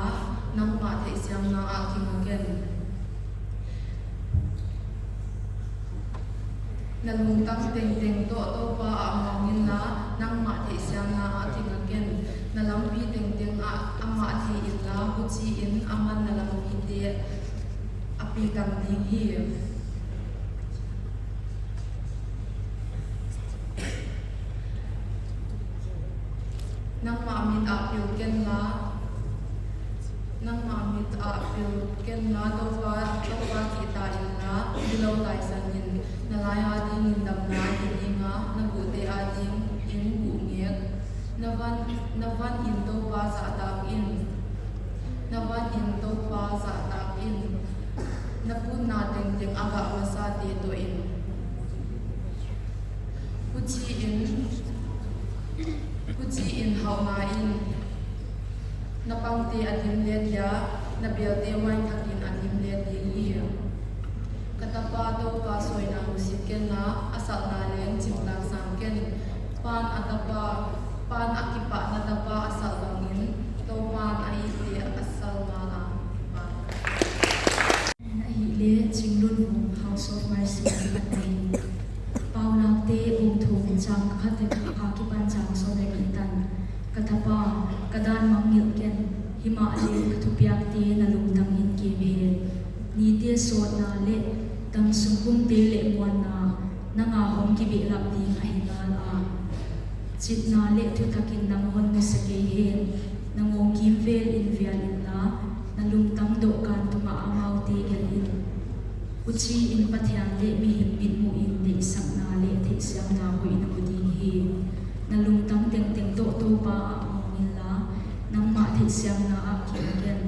nangmah theihsiamna ah kinga ken. Na lungtang tengteng toh Toupa ah muang inla, nangmah theihsiamna ah kinga ken. Na lampi tengteng ah amah thei inla, huchiin aman na lampite a pi tam ding hi. Nangmah mit ah pil kenla, nangmah mit ah pil kenla, Toupa, Toupa kihta inla, gilou taisan in. Na lai adingin damna ahi dinga, na guhte adingin guhngek. Na van, na van in Toupa zahtak in. Na van in Toupa zahtak in. Na punna tengteng a gah masate toh in. Huchiin, huchiin hauhna in na pangte a dim let dia, na belte uain thakin a dim let ding hi. Ka tapa, Toupa sawina musit kenla, a salhna leng chimtak sam ken. Pan a tapa, pan a kipahna tapa a salh bangin, Toupan a itte a sal ngala. Ahihleh Chinglunvung House of Mercy kipan ahi. Paunakte bung thum, chang khat akipan chang sawm leh nih tan. Ka tapa, ka dan mangngilh ken, himahleh ka thupiakte na lungtang in kem hen. Nite sawtna leh damsung pumte leh muanna, nang a hon kibehlap ding ahi ngala. Chitna leh thutakin nang hon nusia kei hen. Na ngawng kimvel in vial inla, na lungtang dohkan tungah amaute gelh in. Huchiin Pathian leh mihing mitmuhin deihsakna leh theihsiamna hoih na mu ding hi. Na lungtang tengteng toh Toupa ah muang inla, nangmah theihsiamna ah kinga ken.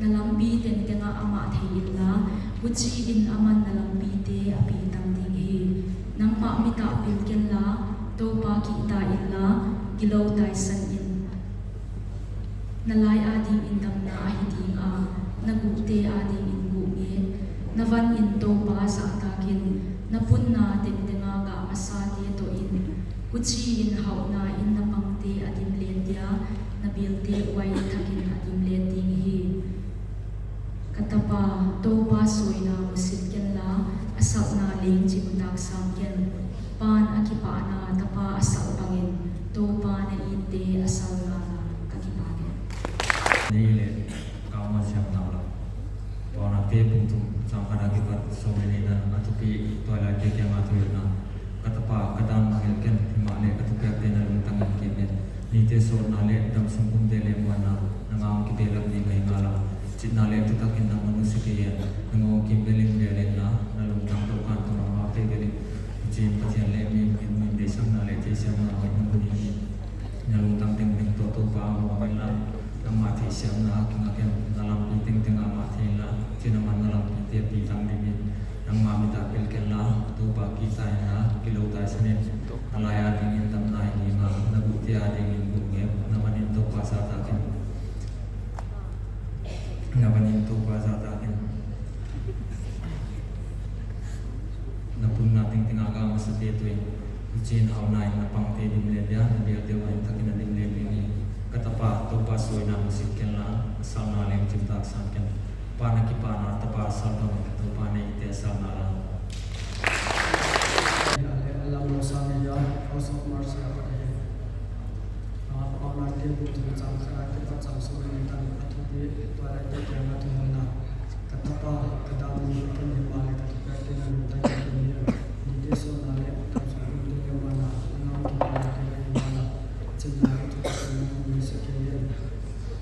Na lampi tengteng ah amah thei inla, huchiin aman na lampite a pi tam ding hi. Nangmah mit ah pil kenla, Toupa kihta inla, gilou taisan in. Na lai adingin damna ahi dinga, na guhte adingin guhngek. Na van in Toupa zahtak in, na punna tengteng a gah masate toh in. Huchiin hauhna in na pangte a dim let dia, na belte uain thakin a dim let ding hi. Ka tapa, Toupa sawina musit kenla, a salhna leng chimtak sam ken. Pan a kipahna tapa a salh bangin, Toupan a itte a sal ngala. Ka kipahna. Nei leh, ka muansiam nau la. Paunakte bung thum, chang khat akipan sawm leh nih tan. A thupi: Tuailaite kianga thuhilhna. Ka tapa, ka dan mangngilh ken, himahleh ka thupiakte na lungtang in kem hen. Nite sawtna leh damsung pumte leh muanna, nang a hon kibehlap ding ahi ngala. Chitna leh thutakin nang hon nusia kei hen. Na ngawng kimvel in vial inla, na lungtang dohkan tungah amaute gelh in. Huchiin Pathian leh mihing mitmuhin deihsakna leh theihsiamna hoih na mu ding hi. Na lungtang tengteng toh Toupa ah muang inla, nangmah theihsiamna ah kinga ken. Na lampi tengteng ah amah thei inla, huchiin aman na lampite a pi tam ding hi. Nangmah mit ah pil kenla, Toupa kihta inla, gilou taisan in. Na lai adingin damna ahi dinga, na guhte adingin guhngek. Na van in Toupa zahtak in. Na van in Toupa zahtak in. Na punna tengteng a gah masate toh in. Huchiin hauhna in na pangte dim let dia, na belte uain thakin a dim let ding hi. Ka tapa, Toupa sawina musit kenla, a salhna leng chimtak sam ken. Pan a kipahna tapa a salh bangin, Toupan a itte a sal ngala. Alam lo sa ni ya, House of Mercy apat ahi. Ah, Paunakte bung thum, chang khat akipan chang sawm leh nih tan. A thupi: Tuailaite kianga thuhilhna. Ka tapa, ka dan mangngilh ken, himahleh ka thupiakte na lungtang in kem hen. Nite sawtna leh damsung pumte leh muanna, nang a hon kibehlap ding ahi ngala. Chitna leh thutakin nang hon nusia kei hen.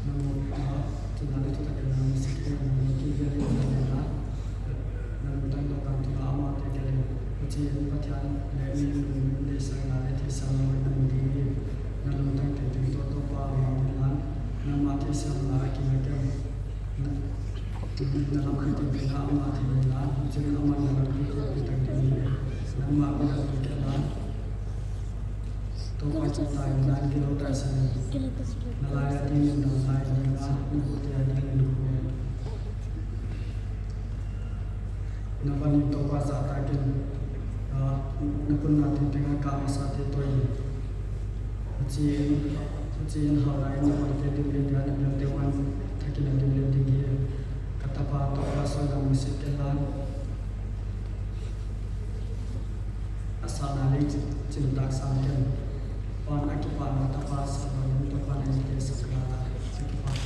Na ngawng, ah, chitna leh thutakin nang hon nusia kei hen. Na ngawng kimvel in vial inla, na lungtang dohkan tungah amaute gelh in. Pathian leh mi lungdeihsakna leh theihsakna hoih na mu ding hi. Na lungtang tengteng toh Toupa mangin la, nangmah theihsiamna a kinga ken. Na, na lampi tengteng ah amah thei inla, huchiin aman na lampi khukpi tak ding hi. Nangmah min a lungkia inla, Toupa kipahtawi inla, gilou tak sa in. Na lai a dingin damlai, na gute a dingin khukmel. Na van in Toupa zahtak in, ah, na punna tengteng a kah masate toh in. Huchiin, huchiin hauhna in na pawlte dimlet dia, na piangte uah thak in a dimlet ding hi. Ka tapa Toupa, sawlna musit ken la, a sahna leh chin, chin tak sam ken. Huan a kipahna tapa sa bangin Toupa'n a ite sak inla. A kipah.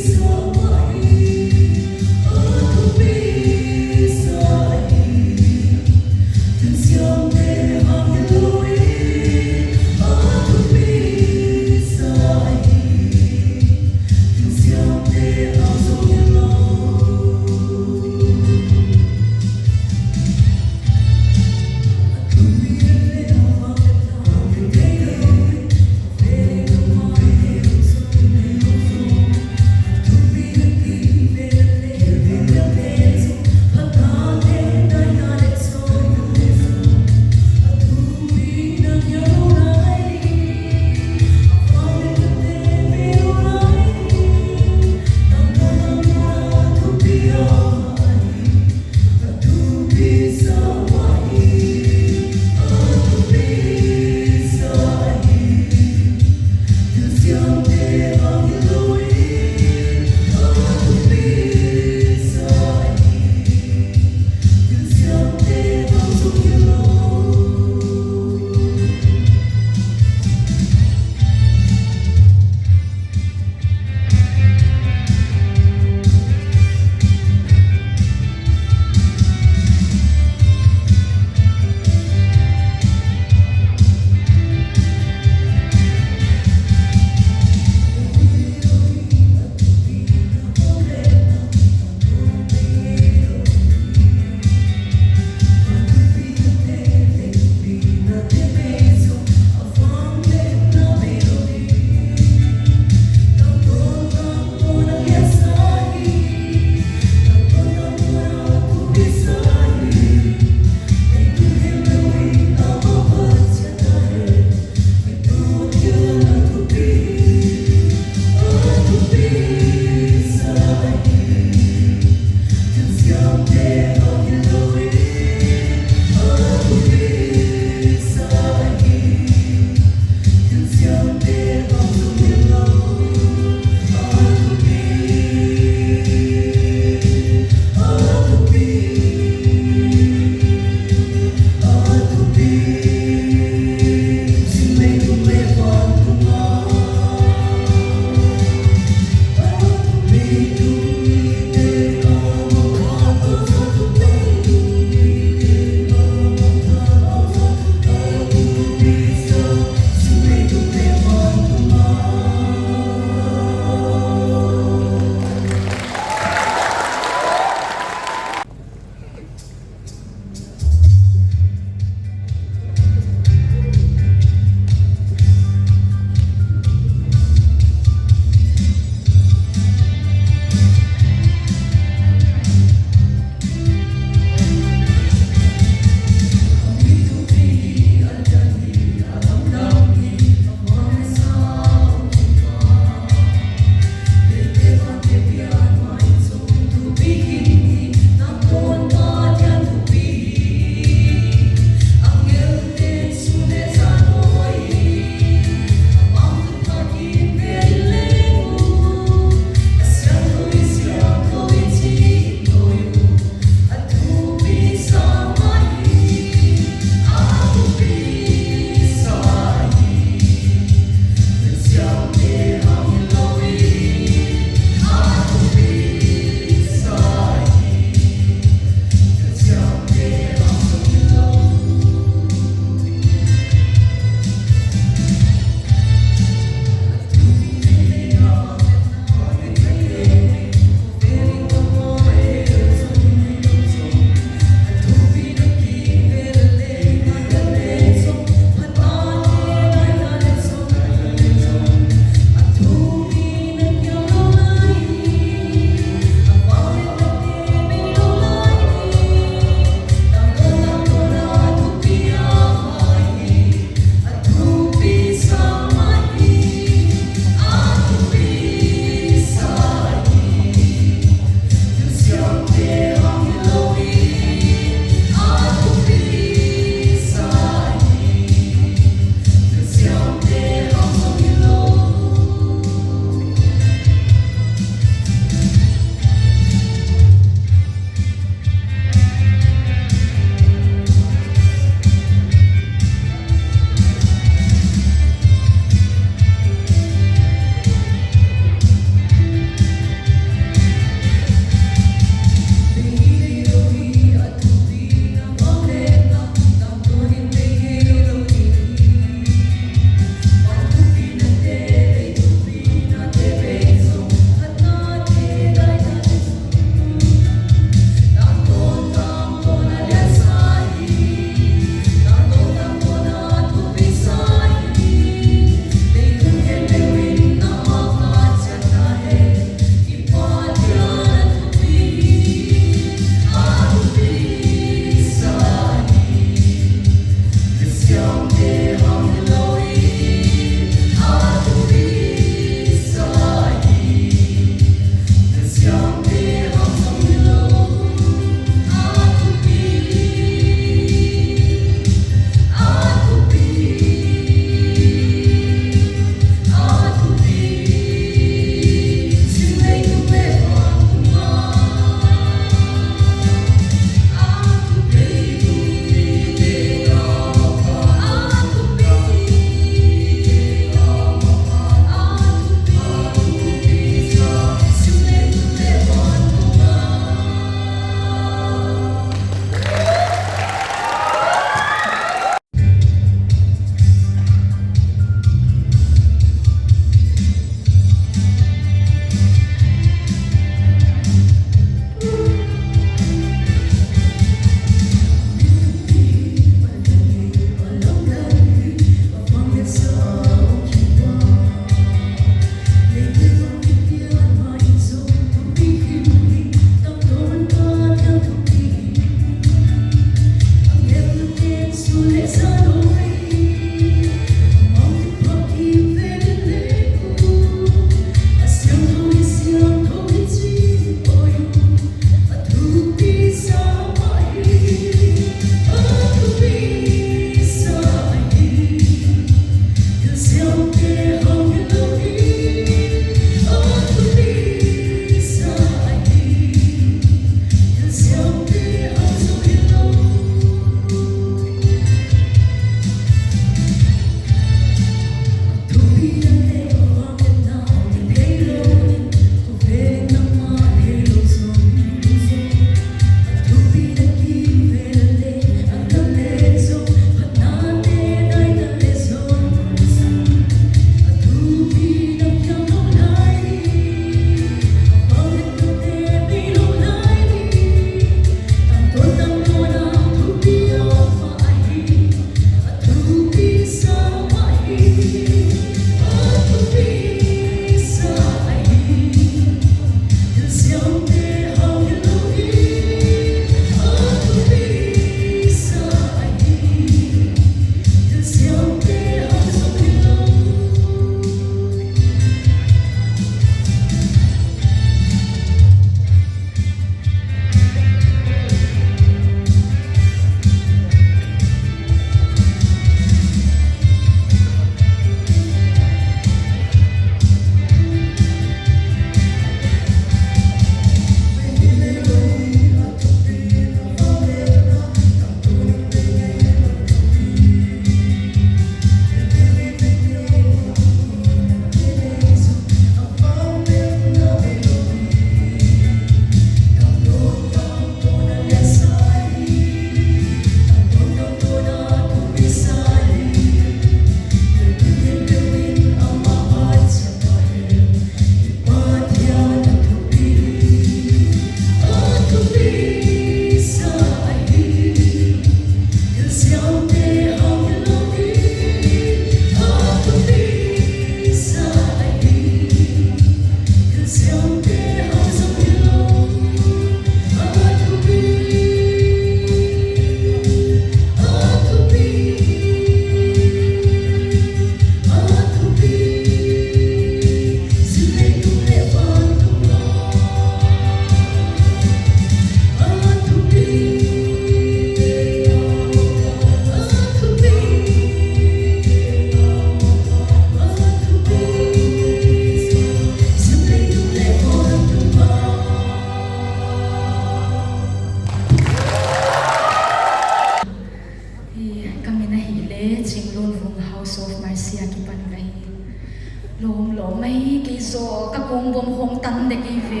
Lawm lawm mai, kei zaw ka kong bawm hong tan dek ei ve.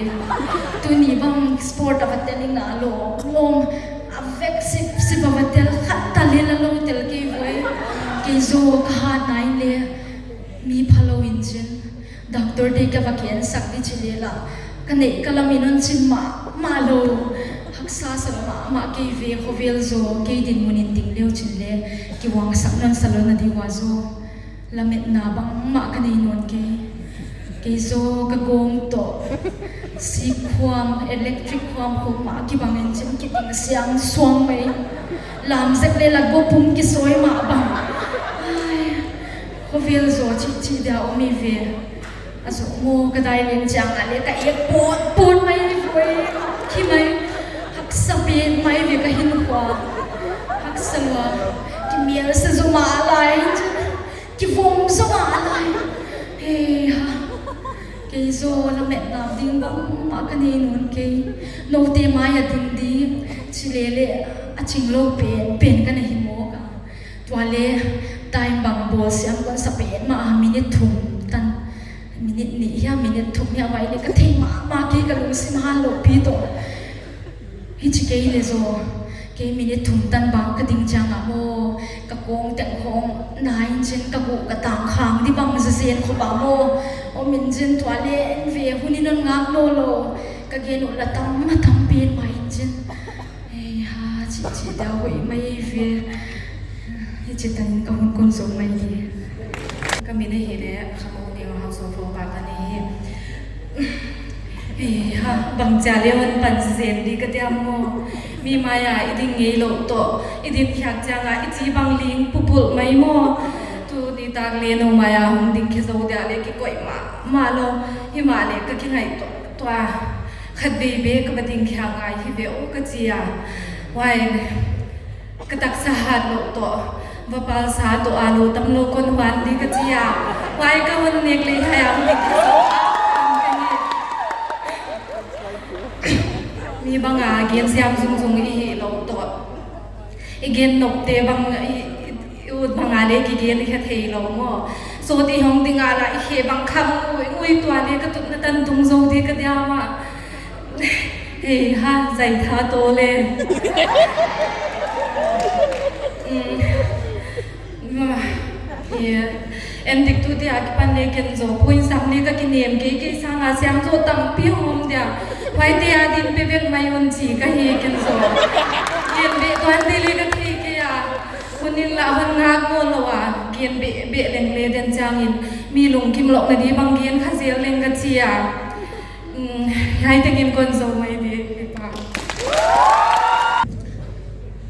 Tuni bang sport a va tel ing a lawm lawm. A vek sipsip a va tel khat ta lel a lou tel kei ve. Kei zaw ka hat nai leh mi phalou in chin. Doctor te ka va kiangsak di chi leh lah, ka neih ka lam in hon chin mahmah lou. Haksa sa mahmah kei ve, khovel zaw kei dinmun in ding leu chin leh kiuangsak nawn sa lou na di ua zaw. Lametna bangmah ka nei nawn kei. Kei zaw ka gawng toh, sik khuam, electric khuam khawng mah kibang in chin, kiding siang suang mai. Lam zek leh lah gawpum kisawi mah bang. Ai, khovel zaw chihchih dia om ei ve. A zaw maw, ka dai leng chiang a leh ka ek pawtpawt mai ve. Khi mai, haksa pen mai ve ka hinkhua. Haksa lua, kimial sa zaw mah lai in chin. Kivom zaw mah lai. Hei ha. Kei zaw lametna ding bangmah ka nei nawn kei. Noute mai a ding di chi leh leh a ching lou pen pen ka na hi mawk a. Tua leh time bang bawl siam kon sa pen mah a, minute thum tan. Minute nih hia, minute thum hia vai leh ka thei mahmah kei, ka lungsim hanloupi toh. Hichi kei leh zaw, kei minute thum tan bang ka ding chiang a maw, ka kong teng khawng na in chin, ka guh ka tang khang di bang zazen khop a maw. Om in chin, tua leh en ve, hun in hon ngak nawn lou. Ka gen uh lah tam a tam pen mai in chin. Hei ha, chihchih dia hoih mai ve. Hichi tan in ka hun kon zom mai di. Ka min ahihleh Khamou Neu, House of Hope a ka nei hi. Hei ha, bang chia leh hon pan zen di ka diam maw. Mi mai a i ding ngei lou toh, i ding khiak chiang a i chi bang ling pupul mai maw. Tuni tak leh nou mai a hong ding khe zou dia leh kikoih mahmah lou. Himahleh ka kingaihtuah, tua khatvei bek ka va ding khiak ngai hi ve aw ka chi a. Huai ka taksa hat lou toh, va pal sa toh a lou tam lou kon huan di ka chi a. Huai ka hon nek leh hiai a hong ding khe zou a. Mi bang a gen siam zungzung i hi lou toh, i gen nopte bang i, i, i ut bang a leh kigen khe thei lou maw. Sawt i hong ding a lah i khe bang kham ngui ngui, tua leh ka tutna tan tung zou di ka diam a. Hei ha, zai tha toh leh. Mm. Ma, eh, en dik tu dia kipan leh ken zaw, puin sam leh ka kinem kei, kei sang a siam zaw tampi om dia. Huaite a din pe vek mai un chi ka hi ken zaw. Ken beh tuan te leh ka thei kei a. Hun in lah hon ngak nawn lou a. Ken beh, beh leng leh den chiang in mi lungkim louhna di bang gen kha zel leng ka chi a. Mm, hiai tengin kon zou mai di, i pa.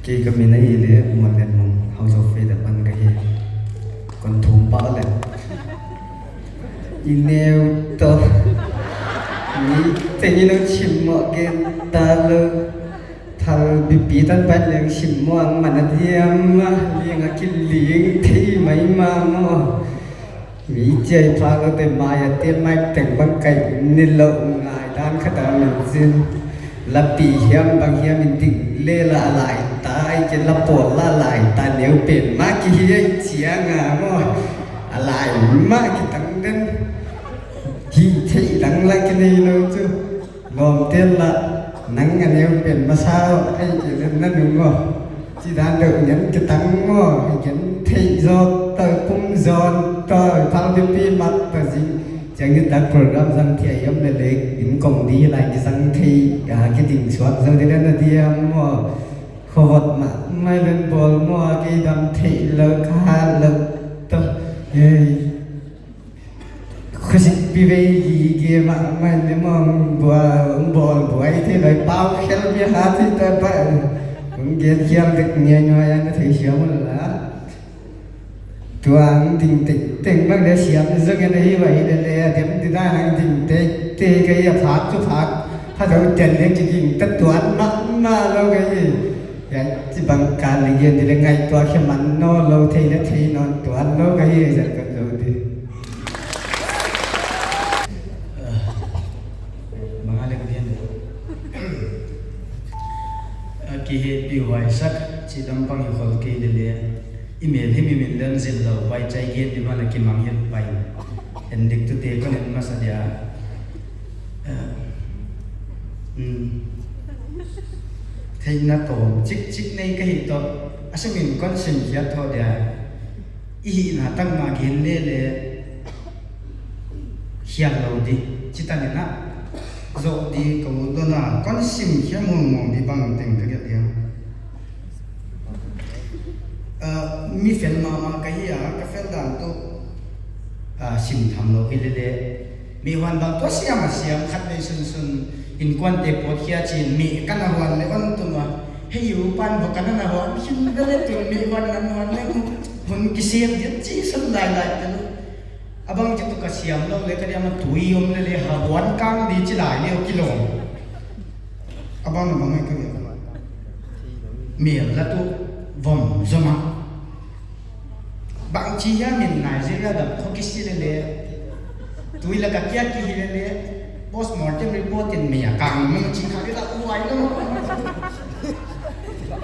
Kei ka min ahihleh Muanlianmung, House of Faith apan ka hi. Kon thum pah leh. I neu toh. Mi tengin hon chim maw gen ta lou. Thal bipi tan pai leng chim maw ang man a diam a, ling a kiling thei mai mah maw. Mi chiai pha lou te mai a te mai teng bang kai ni lou ngai dan kha dan min zin. La pi hiam bang hiam in ding leh lah a lai ta, ai ke la pawl lah a lai ta, neu pen mah ki hi ai chiang a maw. A lai mah ki tang den. Hi thei dang lah ki nei lou chu. Lawmte lah, nang a neu pen masa ahi kei leh na nung aw. Chi dan deuh ngen kitang aw, i gen theih zaw toh, pum zawn toh, phal bipi mat toh zing. Chiang nitak program zang thei a om leh leng, in kong di lai kizang thei, a kiding suak zaw di leh na diam aw. Khovot mahmah leng bawl maw, kei dam theih lou ka hat lou toh. Hei. Khosik pi vei hi ge mahmah leh mong bua, bol buai thei lou, pau khel mi ha thei ta pa. Hong gen khial dek ngiangngiang a na thei siam la. Tuang ding tengteng bang leh siam zong ana hi vai leh leh, a dem di dan ang ding tengteng ka hi a phak chu phak. Pha dau ten leh ki ging ta tuan mahmah lou ka hi. Hiai chibang kan leh gen di leh ngaihtuah khe man nawn lou, thei leh thei nawn tuan lou ka hi, zat kan zou di. Manga leng pian. A kihehpihhuai sak chi lampang i khol kei leh leng. I mel hi mi min leng zil lou, vai chai gen di mah leh kimang het pai. Dik tu te kon en masa dia. Eh, hmm. Theihna tawm chikchik nei ka hi toh. A sim in kon sim khiat toh dia. I hihna tangmah gen lele. Hial lou di. Chita nena. Zoh di ka ut dona. Kon sim khia mong mong di bang teng ka gelh dia. Ah, mi fel mahmah ka hi a, ka fel dan tu, ah, sim tham lou hi lele. Mi huan bang tu siam a siam khat nei sunsun inkuante pawt khia chin mi ka na huan le on tu ma. Hei u pan bo ka na na huan khin ka le tu mi huan nan huan le mu. Hun kisiam dia chi sun lai lai tu. Abang chi tu ka siam lou le ka dia ma tui om lele ha huan kang di chi lai le o kilong. Abang na bang ai ka dia. Mel la tu vom zoma. Bang chi ya min Nigeria dam kho kisi lele. Tui la ka kia ki hi lele. Postmortem report in mi a kang mun chi kha ke la uai lo.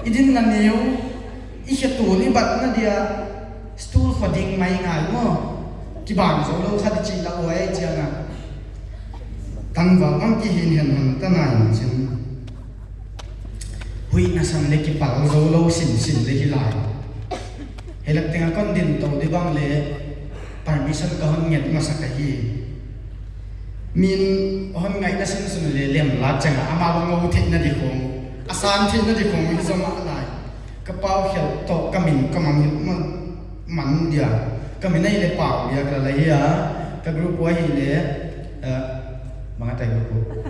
I din na neu. I khe tu ni bat na dia. Stool kho ding mai ngai mo. Ki ban zo lo kha di chi la uai chi a na. Tangval bang ki hin hen han ta na in chin. Huihna san le kipal zo lou sinsin le hi lai. Helak teng a kon din tou di bang le permission ka hon nget masa ka hi. Min hon ngaihna sinsun le lem la chang a ama bang ngou theihna di khong. A san theihna di khong hi zoma lai. Ka pau khel toh ka min ka mang hi ma. Man dia. Ka min ahi le Pau Biak Lal ahi a. Ka group uh ahi le, eh, bang a tai group uh.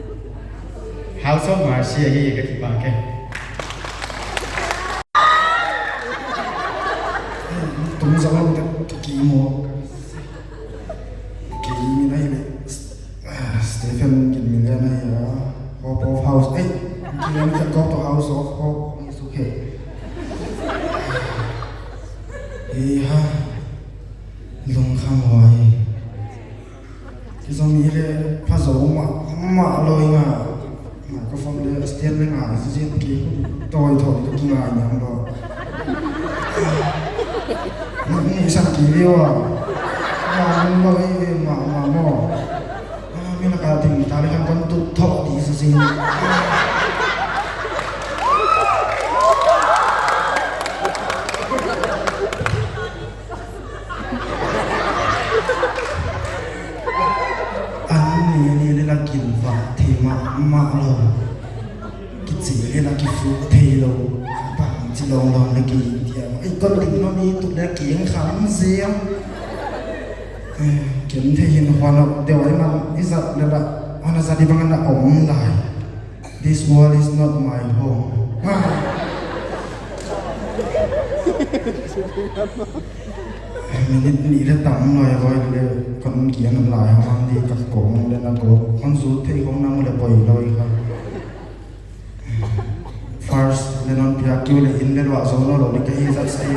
House of Mercy ahi ka kipak e. Tung zang lo ka ki mo. Ki min ahi le, ah, Stephen Ginmillian ahi a. Hope of House. Eh, Ginmillian ka Hope of House of Hope. It's okay. Hei ha, lungkham huai. Kizom hi le pha zo mahmah lou hi nga. Nga ka phone le stand le nga, zin ki tawi thaw ka kingai niam lou. Ni, ni san ki lio a. Nga mun lou hi mahmah mo. Ah, mi na ka ding ta le kan kon tu tho di sa si. An ni ni le la kin va thei mahmah lou. Kichi le la kifu thei lou. Bang chi long long le ki dia. Ai kon ding no ni tu le ki ang kham ziam. Eh, ken thei hin huan ok deuh ai man i zat le la, huan a zat i bang na om lai. This world is not my home. Ah. Eh, minute ni le tam lai hoi le kon kian lai ha man di ka kong le na ko. Kon zu thei hong na mu le poi loi kha. First, le non pia kiu le in le lua zo no lo le ka hi zat sai.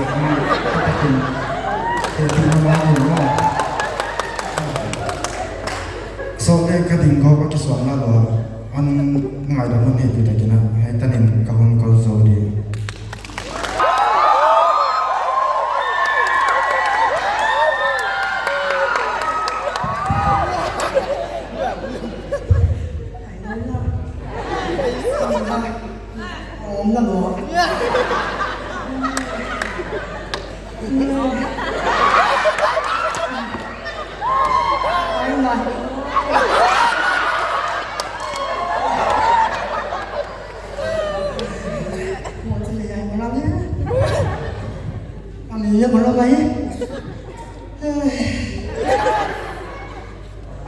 Takin. Te ti na ma ni no. So le ka ding ko ka kisuan na lo. An ngai da mun he pi takin a. Hei tanin ka hun ko zo di.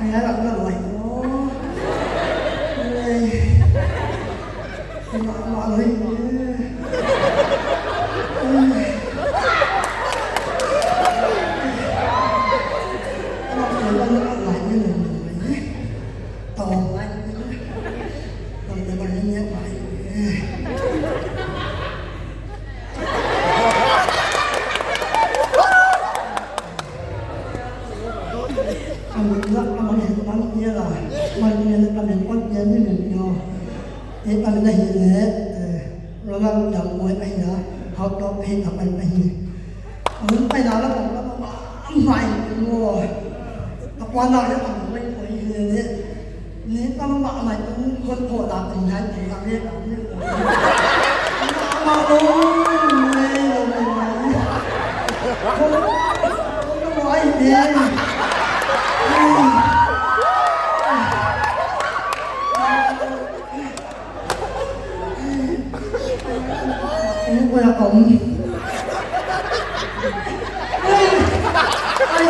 Ai, ai, lak na luai ko. Ai. Ai, ma, ma luai ko. Ai. Ai, ma, ma, ma luai ko. Tawm lai ko. Tawm lai ko. Amun la, amun hin man nia la, man nia la, amun pon nia ni mun yo. E pan la hi le, eh, Ronald Dam Boy ahi na, hau to ahi na pan ahi. Amun pai na la, la, la, la, mai mo. Wana ya ang mai mai ni ni ni tam ma mai tu hot hot da ting hai ting ang ye ang ye. Ma ma lo ni lo ni mai. Ko ko ko ai ni. Ini ko ya kom. Ai.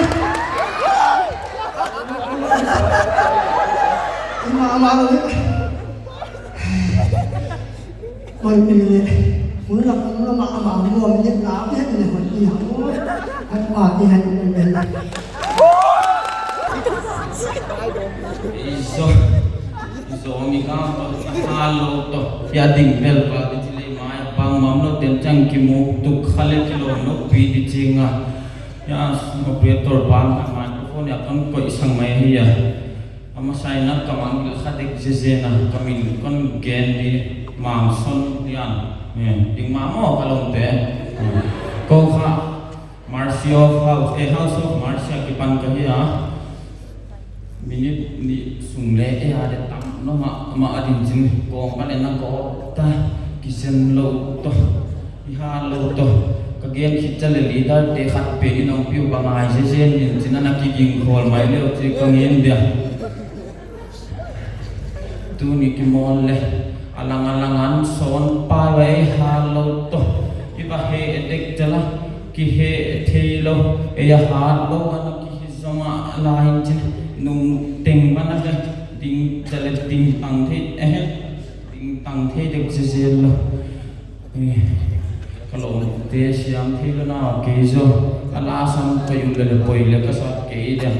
Ima ama lo. Koi pili. Mun la mun la ma ama mo ni na ni ni hon ni ya. Ko ma ni han ni. Iso. Zomi ka, hal lou toh. Ya ding vel pa di chile mai, bang mam lou ten chang ki mu tuk khale ki lou no pi di chinga. Ya, operator bang ka microphone ya kon koi sang mai hi ya. Ama sai na ka mang bil kha dek je je na, ka min kon gen di Mangson yan. Eh, ding ma mo ka lom te. Eh, ko kha Mercy of House, eh, House of Mercy a kipan ka hi a. Minute nih sung le e a de tam no ma, ma a din chin ko ma le na ko ta ki sem lou toh, i ha lou toh. Ka gen khit cha le leader te khat pen in ong piu ba ngai se se din chin ana ki ging khol mai leu chi ka ngen dia. Tuni ki mawl le, a lang a lang an sawn pa ve hal lou toh. I va he e dek chala, ki he e thei lou, e a hal lou ana ki hi zom a lai chin, nung teng bana ve, ding chala ding tang thei, eh, ding tang thei dek zel zel lou. Eh, ka lawmte siam thei lou na, kei zaw. A la sam ka yum le le poi le ka sat kei dia.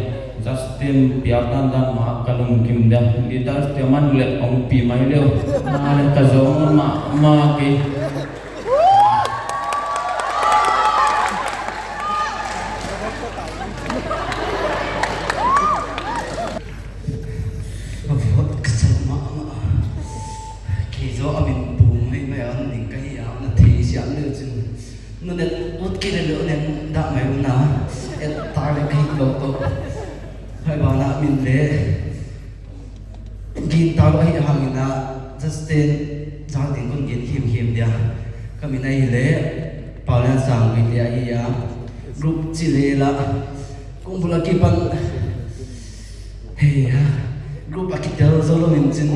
Justin piak dan dan ma ka lungkim dia. Leaders te man le ong pi mai leu. Na le ka zaw ma, ma kei. Ka vot ka chal mahmah. Kei zaw a min pum mai mai a, an ding ka hi a, na thei siam leu chin. Nu ne ut ki le leu nen dah mai un na. Et ta le ka hi lou toh. Hai ba na min le. Gin ta lou hi hang in a, Justin, zang ding kon gin him him dia. Ka min ahi le, Paulian Sang Gui te ahi a. Group chi le la. Kong bula ki pan. Hei ha, group a kitel zaw lou in chin.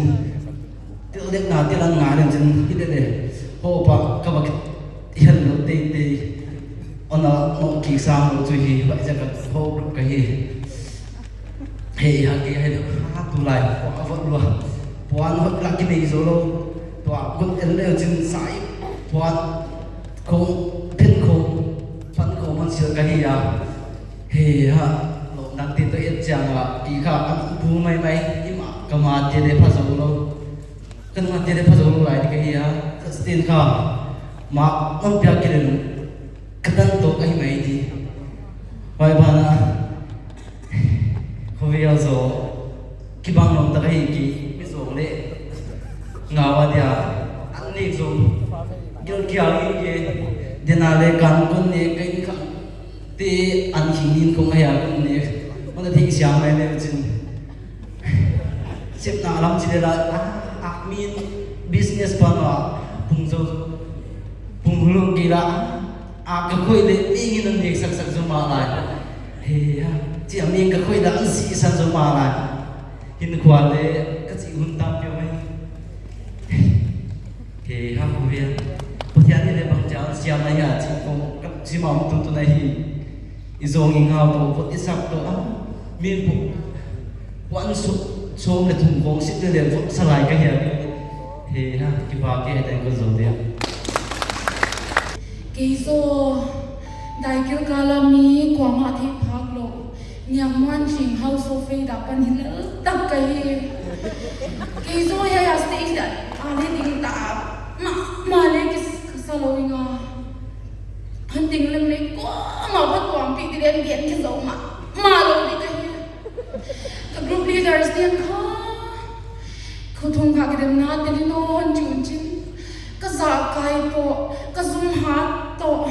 Tel dek na tel an ngai in chin, hi de de. Ho pa, ka va ki hel lou tei tei. Ona no ki sang lou chu hi, va ja ka ho group ka hi. Hei ha ki hei lou, ha tu lai, ho a vot lua. Puan hot la ki nei zaw lou. Tua kun el leu chin sai. Puan khong, phen khong, pan khong man sil ka hi a. Hei ha, lawmna te toh et chiang a, i kha an bu mai mai, i ma ka ma te le pha zo lou. Kan ma te le pha zo lou lai di ka hi a, Justin kha, ma non pia ki le lou. Ka tan toh ka hi mai di. Bai ba na. Khovel zaw, kibang lawm tak ahi ki, mi zaw le. Ngau a dia, an nek zaw. Gil kial ngi ke, dena le kan kon nek, ka in khang. Te an hing in kong ahi a kon nek. Mana thei siam mai le chin. Sepna lam chi le la, a, a min business pan wa, pung zaw. Pung lung ki la. A ka khoi le, mi ngin an nek sak sak zaw ma lai. He ha, chi a mi ka khoi la an si san zaw ma lai. Hin khua le, ka chi hun tam pio mai. He ha, ko ve. Pathian ni le bang cha, siam na ya, chi ko, ka chi ma tu tu na hi. I zong i ngau to, ko i sak to, a. Min pu, wan su, som le thum kong sit le le, ko sa lai ka hi a. He ha, ki ba ke he ta ko zong dia. Kei zaw, Daikil kala mi kuamah thei phak lou, Niangmuan Ching House of Faith a pan hi lel tak ka hi. Kei zaw hiai a stage ah, a le ding ta, ma, ma le ki s-, sa lou inga. Han ding leng le kuamah va kuam pi di len bian ki zaw ma, ma lou di ka hi. Ka group leaders te kha, khutung kha kidemna te ni no hon chun chin. Ka zakai toh, ka zum hat toh.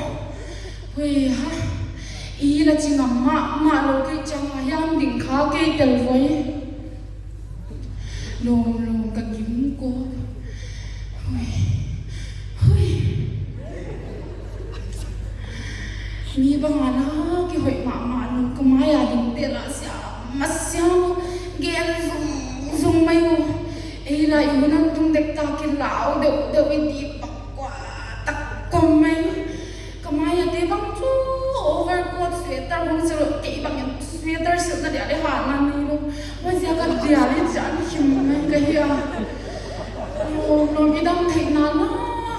Hui ha. I La chi ngam mahmah lou kei chiang a hiam ding kha kei tel voi. Lawm lawm ka gim kawk. Hui. Hui. Mi bang a na kihoih mahmah lou, ka mai a dingte la siam a siam, gen zungzung mai uh. Ei la i hun a tung dek ta kilau deuhdeuh i ti pakua tak kawm mai. Ka mai a te bang chu overcoat, sweater hong silh, kei bang in sweater silhna dia leh hatna nei lou. Huaiziak a dia leh chan khim mai ka hi a. Lawm lawm, i dam theihna la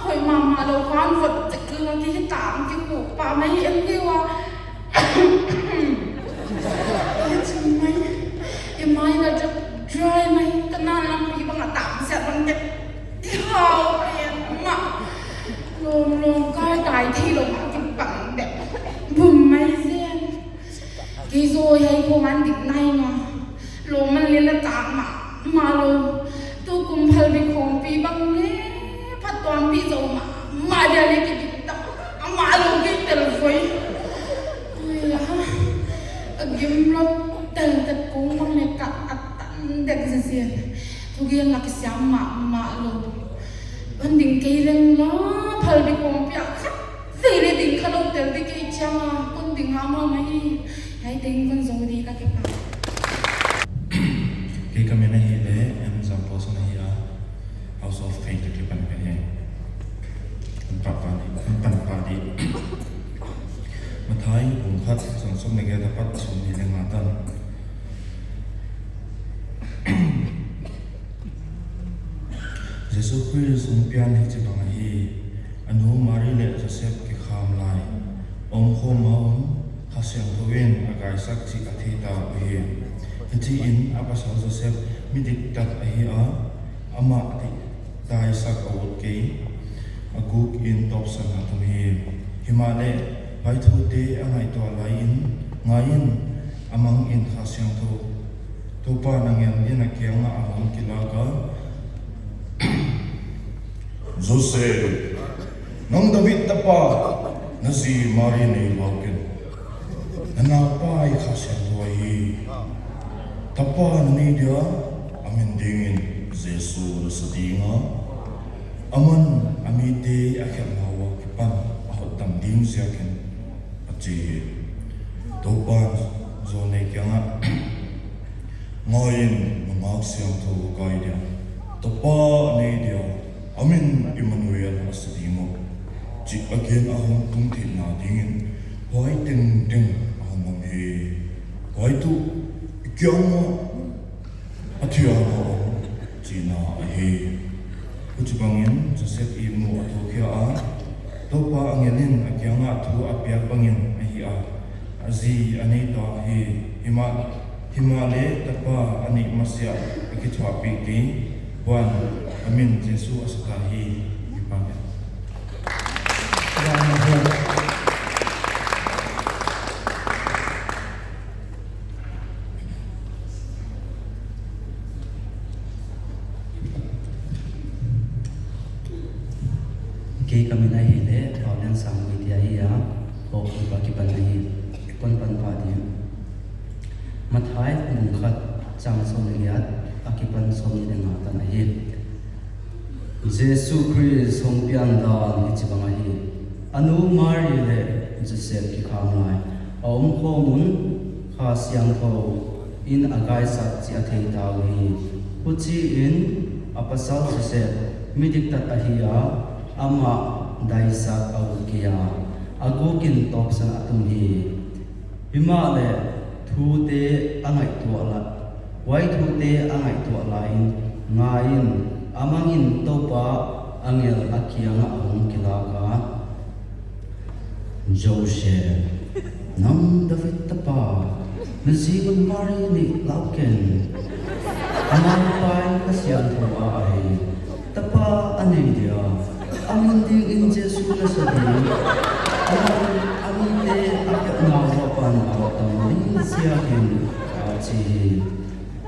hoih mahmah lou, huan vot chek la ki hi tang ki ku pa mai em deuh a. Ka hi chim mai. I mai la dry, dry mai, ka na lampi bang a tam siat bang dek. Hau pen mah. Lawm lawm, kar tai theilou mah kipang dek. Bum mai zen. Kei zaw hiai khong an dik nai nga. Lawmman leh la tang mahmah lou. Tukum Phalbi khawngpi bang leh phattuampih zou mahmah dia leh kidik tak mahmah lou kei tel voi. Ui, aha. Ka gim lou tel tel, kong bang leh ka a tan dek zezen. Thugen la kisiam mahmah lou. Kon ding kei leng la, Phalbi khawngpi a khat vei leh ding kha lou tel di kei chiang a, kon ding a mahmah hi. Hiai teng kon zou di, ka kipak. Kei ka min ahihleh M Zamposon ahi a, House of Faith a kipan ka hi. Kan pan pah di, kan pan pah di. Matthai bung khat chang sawm leh giat apat sawmnih leh nga tan. Jesu Khrist hong pian hichibang ahi, a nu Mari leh Joseph kikham lai, a omkhawm ma un Kha Siangthou in a gaisak chih a theita uhi. Hichiin a pasal Joseph mi diktat ahi a, amah diktatsak a ut kei, a guk in tawpsan a tum hi. Himahleh, huai thute a ngaihtuah lai in, ngai in, a mang in Kha Siangthou, Toupa'n angel in a kiang ah a hong kilak a, Joseph, nang David tapa, na zi Mari nei lau ken. Na naupa hi Kha Siangthou ahi. Tapa na nei dia, a min dingin Jesu na sa ding a. Aman a mite a khelhna ua kipan a hotdam ding ziakin, a chi hi. Toupa'n John kiangah, Ngai in, nungak siangthou a kai dia, tapa a nei dia, a min Immanuel a sa ding uh, chih a gen a hong tung theihna dingin, huai tengteng a hong om hi. Huai tuh i kiangah a thiang a om chihna ahi. Huchibangin Joseph ihmu a thukhia a, Toupa angel in a kiangah thu a piak bangin ahi a, a zi a nei ta hi. Himah, himahleh tapa a neih masiah a kithuahpih kei, huan a min Jesu a sa ta hi. Kipak. Kei ka min ahihleh Paulian Sangui ahi a, Hope Group a kipan ahi. Kon pan pah ding. Matthai bung khat chang sawm leh giat a kipan sawmnih leh nga tan ahi. Jesu Khrist hong pian dan hichibang ahi. A nu Mari leh Joseph kikham lai, a omkhawm un Kha Siangthou in a gaisak chih a theita uhi. Huchiin a pasal Joseph mi diktat ahi a, amah diktatsak a ut kei a, a guk in tawpsan a tum hi. Himahleh thute a ngaihtuah lai, huai thute a ngaihtuah lai in, ngai in, a mang in Toupa angel a kiangah a hong kilak a, Joseph, nang David tapa, na zi un Mari neih lau ken. Amah pai Kha Siangthou a ahi. Tapa a nei dia, a min dingin Jesu na sa ding. Amah, a mite a khelhna ua pan a hotdam ding ziakin, a chi hi.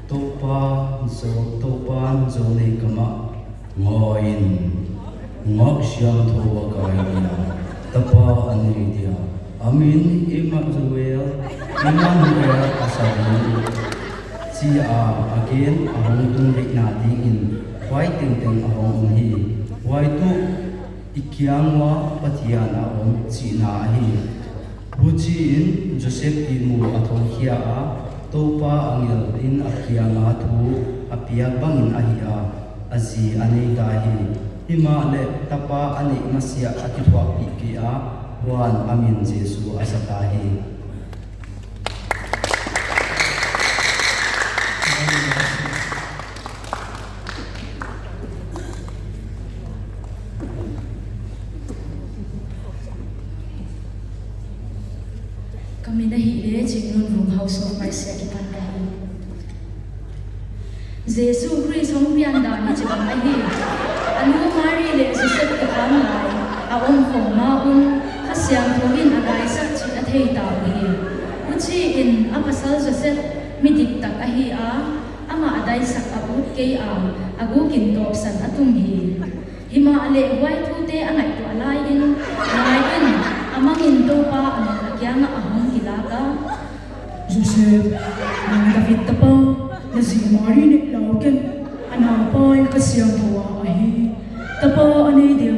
Toupa, Zo, Toupa'n John kamah, Ngai in, nungak siangthou a kai dia, tapa a nei dia, A min Emmanuel, Emmanuel a sa ding, chi a a gen a hong tun theihna dingin huai tengteng a hong om hi. Huai tuh i kiang uah Pathian a om chihna ahi. Huchiin Joseph ihmu a thou khia a, Toupa angel in a kianga thu a piak bangin a hih a, a zi a nei ta hi. Himahleh tapa a neih masiah a kithuahpih kei a, huan a min Jesu a sa ta hi. Ka min ahihleh Chingnunvung, House of Mercy a kipan ka hi. Jesu Khrist hong pian dan hichibang ahi. A nu Mari leh Joseph kikham lai a omkhawm ma un, Kha Siangthou in a gaisak chih a thei ta uhi. Huchiin a pasal Joseph midiktak ahi a, amah a daisak a ut kei a, a gukin tawpsan a tum hi. Himahleh huai thute a ngaihtuah laiin, ngaiin, a mangin Toupa angel a kiangah a hong kilak a, Joseph, nang David tapa, na zi Mari neih lau ken. A naupai Kha Siangthou a ahi. Tapa a nei dia,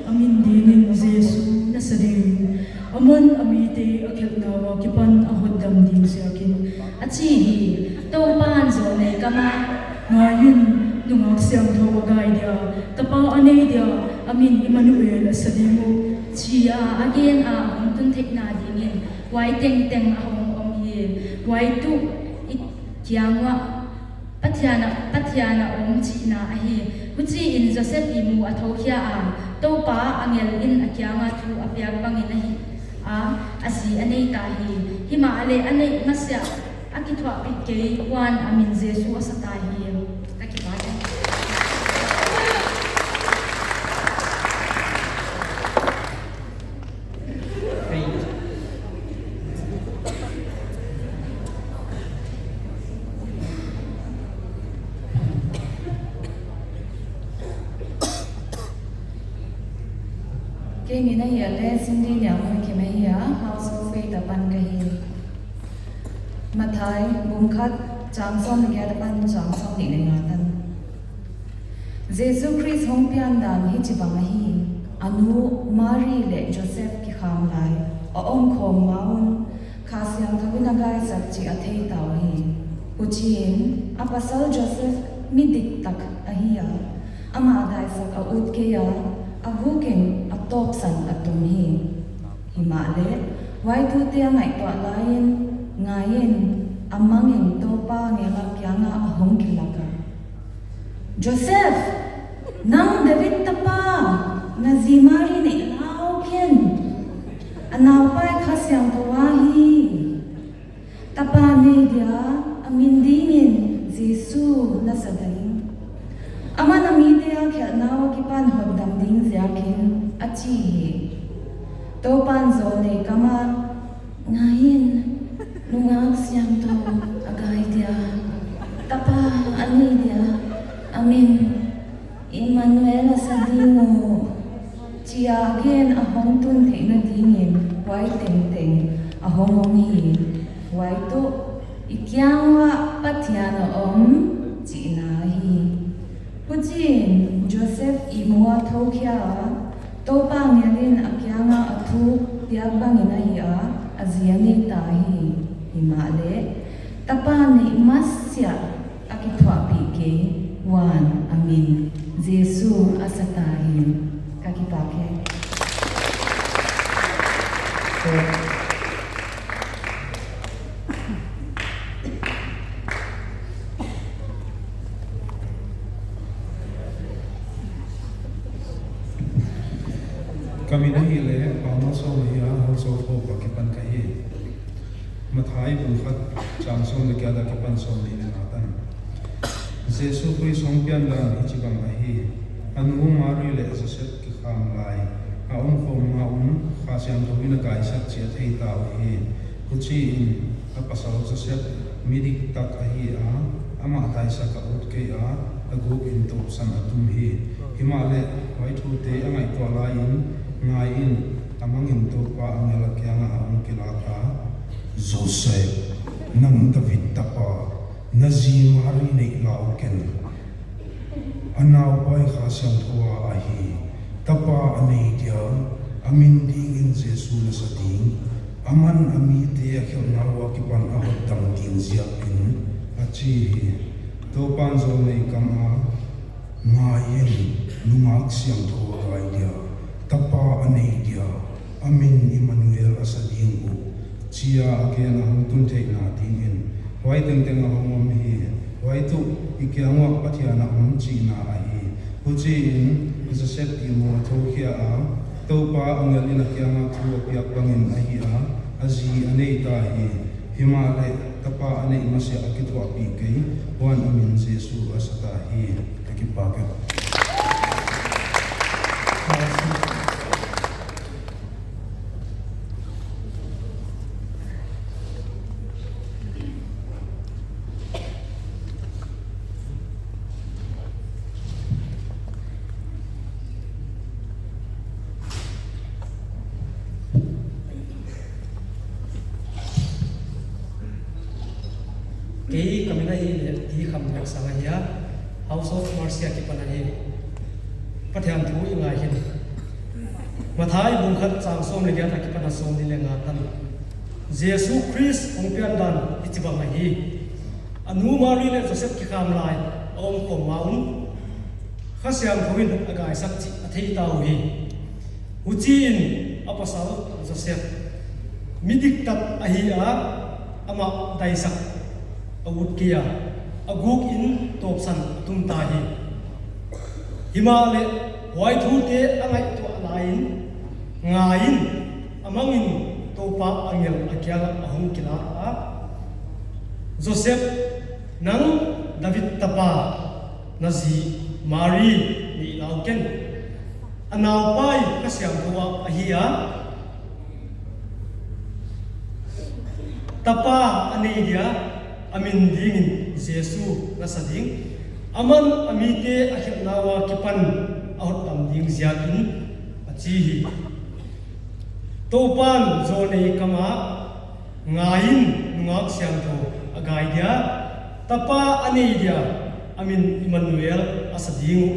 a min dingin Jesu na sa ding. Aman a mite a khelhna ua kipan a hotdam ding ziakin, a chi hi. Toupan zawlnei kamah, ngaiin, nungak siangthou a gai dia, tapa a nei dia, a min Emmanuel a sa ding uh, chi a a gen a hong tun theihna dingin huai tengteng a hong om hi. Huai tuh i kiang uah Pathian a, Pathian a om chihna ahi. Huchiin Joseph ihmu a thou khia a, Toupa angel in a kianga thu a piak bangin a hih a, a zi a nei ta hi. Himahleh a neih masiah a kithuahpih kei, huan a min Jesu a sa ta hi. Ka kipak e. Kei min ahihleh Cindy Niangmuikim ahi a, House of Faith a pan ka hi. Matthai bung khat, chang sawm leh giat apan chang sawmnih leh nga tan. Jesu Khrist hong pian dan hichibang ahi. A nu Mari leh Joseph kikham lai a omkhawm ma un, Kha Siangthou in a gaisak chih a thei ta uhi. Huchiin a pasal Joseph midiktak ahi a, amah daisak a ut kei a, a gukin a tawpsan a tum hi. Himahleh huai thute a ngaihtuah laiin, ngaiin, a mangin Toupa angel a kiangah a hong kilak a, Joseph, nang David tapa, na zi Mari neih lau ken. A naupai Kha Siangthou a ahi. Tapa nei dia, a min dingin Jesu na sa ding. Aman a mite a khelhna ua kipan hotdam ding ziakin, a chi hi. Toupan zawlnei kamah, ngaiin, nungak siangthou a gai dia, tapa a nei dia, a min Emmanuel a sa ding uh, chi a a gen a hong tun theihna dingin huai tengteng a hong om hi. Huai tuh i kiang uah Pathian a om chihna hi. Huchiin Joseph ihmu a thou khia a, Toupa angel in a kiangah a thu piak bangin a hih a, a zi a nei ta hi. Himahleh tapa neih masiah a kithuahpih kei, huan a min Jesu a sa ta hi. Ka kipak e. Ka min ahihleh Pauno Sawm ahi a, House of Hope a kipan ka hi. Matthai bung khat, chang sawm leh giat a kipan sawmnih leh nga tan. Jesu Khrist hong pian dan hichibang ahi. A nu Mari leh Joseph kikham lai a omkhawm ma un, Kha Siangthou in a gaisak chih a thei ta uhi. Huchiin a pasal Joseph midiktak ahi a, amah daisak a ut kei a, a gukin tawpsan a tum hi. Himahleh huai thute a ngaihtuah laiin, ngaiin, a Amangin Toupa angel a kiangah a hong kilak a, Joseph, nang David tapa, na zi Mari neih lau ken. A naupai Kha Siangthou a ahi. Tapa a nei dia, a min dingin Jesu na sa ding. Aman a mite a khelhna ua kipan a hotdam ding ziakin, a chi hi. Toupan jolnei kam a, Ngai in, nungak siangthou a gai dia, tapa a nei dia, a min Immanuel a sa ding uh, chia a gen a hong tun theihna dingin, huai tengteng a hong om hi. Huai tuh i kiang uah Pathian a om chihna ahi. Huchiin Joseph ihmu a thou khia a, Toupa angel in a kiangah thu a piak bangin ahi a, a zi a nei ta hi. Himahleh tapa a neih masiah a kithuahpih kei, huan a min Jesu a sa ta hi. Ka kipak e. Kei ka min ahihleh T. Khamngaihsang ahi a, House of Mercy a kipan ahi. Pathian thu i ngai hi. Matthai bung khat chang sawm leh giat a kipan a sawmnih leh nga tan. Jesu Khrist hong pian dan hichibang ahi. A nu Mari leh Joseph kikham lai a omkhawm ma un, Kha Siangthou in a gaisak chih a thei ta uhi. Huchiin a pasal Joseph mi diktat ahi a, amah daisak a ut kei a, a guk in tawpsan a tum ta hi. Himahleh huai thute a ngaihtuah lai in, ngai in, amangin Toupa angel a kiangah a hong kilak a, Joseph, nang David tapa, na zi Mari neih lau ken. A naupai Kha Siangthou a ahi a, tapa a nei dia, a min dingin Jesu na sa ding. Aman a mite a khelhna ua kipan a hotdam ding ziakin, a chi hi. Toupan jolnei kam a, ngai in, nungak siangthou a gai dia, tapa a nei dia, a min Immanuel a sa ding uh,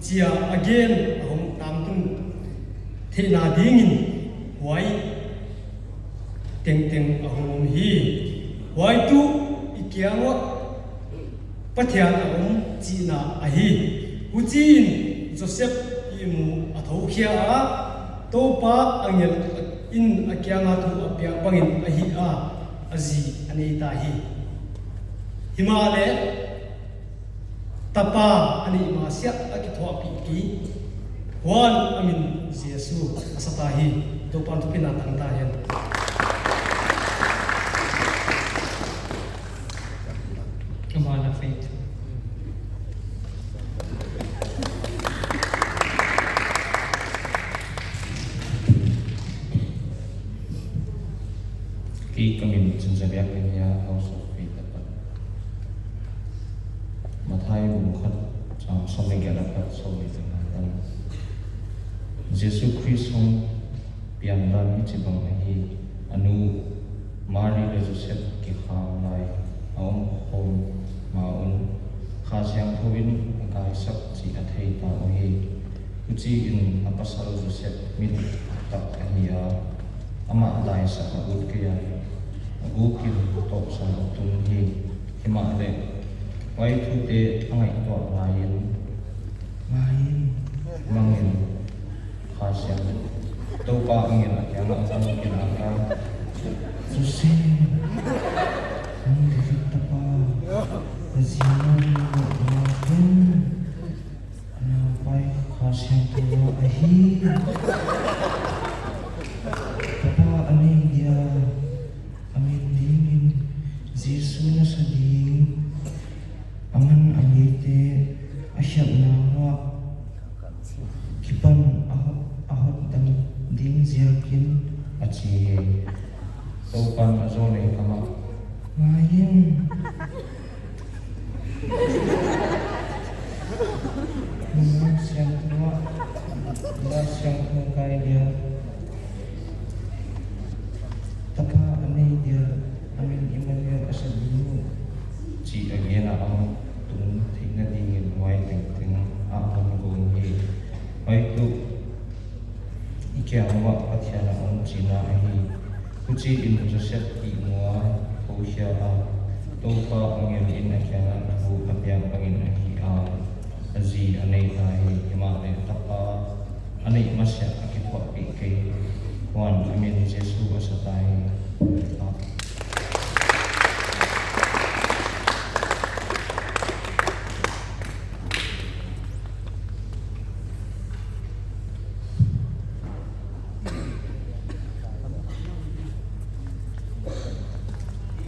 chia a gen a hong tangtung theihna dingin huai tengteng a hong om hi. Huai tuh i kiang uah Pathian a om chihna ahi. Huchiin Joseph ihmu a thou khia a, Toupa angel in a kianga thu a piak bangin ahi a, a zi a nei ta hi. Himahleh tapa a neih masiah a kithuahpih kei, huan a min Jesu a sa ta hi. Toupan thupina tang ta hen. Come on, Faith. Kei ka min Chinzabiak in hia, House of Faith a pat. Matthai bung khat chang sawmnih leh giat apat sawmnih leh nga tan. Jesu Khrist hong pian dan hichibang ahi. A nu Mari leh Joseph kikham lai a omkhawm ma un, Kha Siangthou in a gaisak chih a thei ta uhi. Huchiin a pasal Joseph mi diktak ahi a, amah daisak a ut kei a, a guk in tawpsan a tum hi. Himahleh huai thute a ngaihtuah lai in, ngai in, mang in, Kha Siangthou, Toupa angel a kiangah a hong kilak a, Joseph, nang David tapa, na zi Mari neih lau ken. A naupai Kha Siangthou a ahi. Tapa a nei dia, a min dingin Jesu na sa ding. Aman a mite a khialhna uah kipan a hot, a hotdam ding ziakin, a chi hi. Toupan a jolnei kam ah, ngai in, nungak siangthou a, nungak siangthou a gai dia, Huai tuh i kiang uah Pathian a om chihna ahi. Huchiin Joseph ihmu a, a khokhia a, Toupa angel in a kiangah thu a piak bangin a hih a, a zi a nei ta hi. Himahleh tapa a neih masiah a kithuahpih kei, huan a min Jesu a sa ta hi.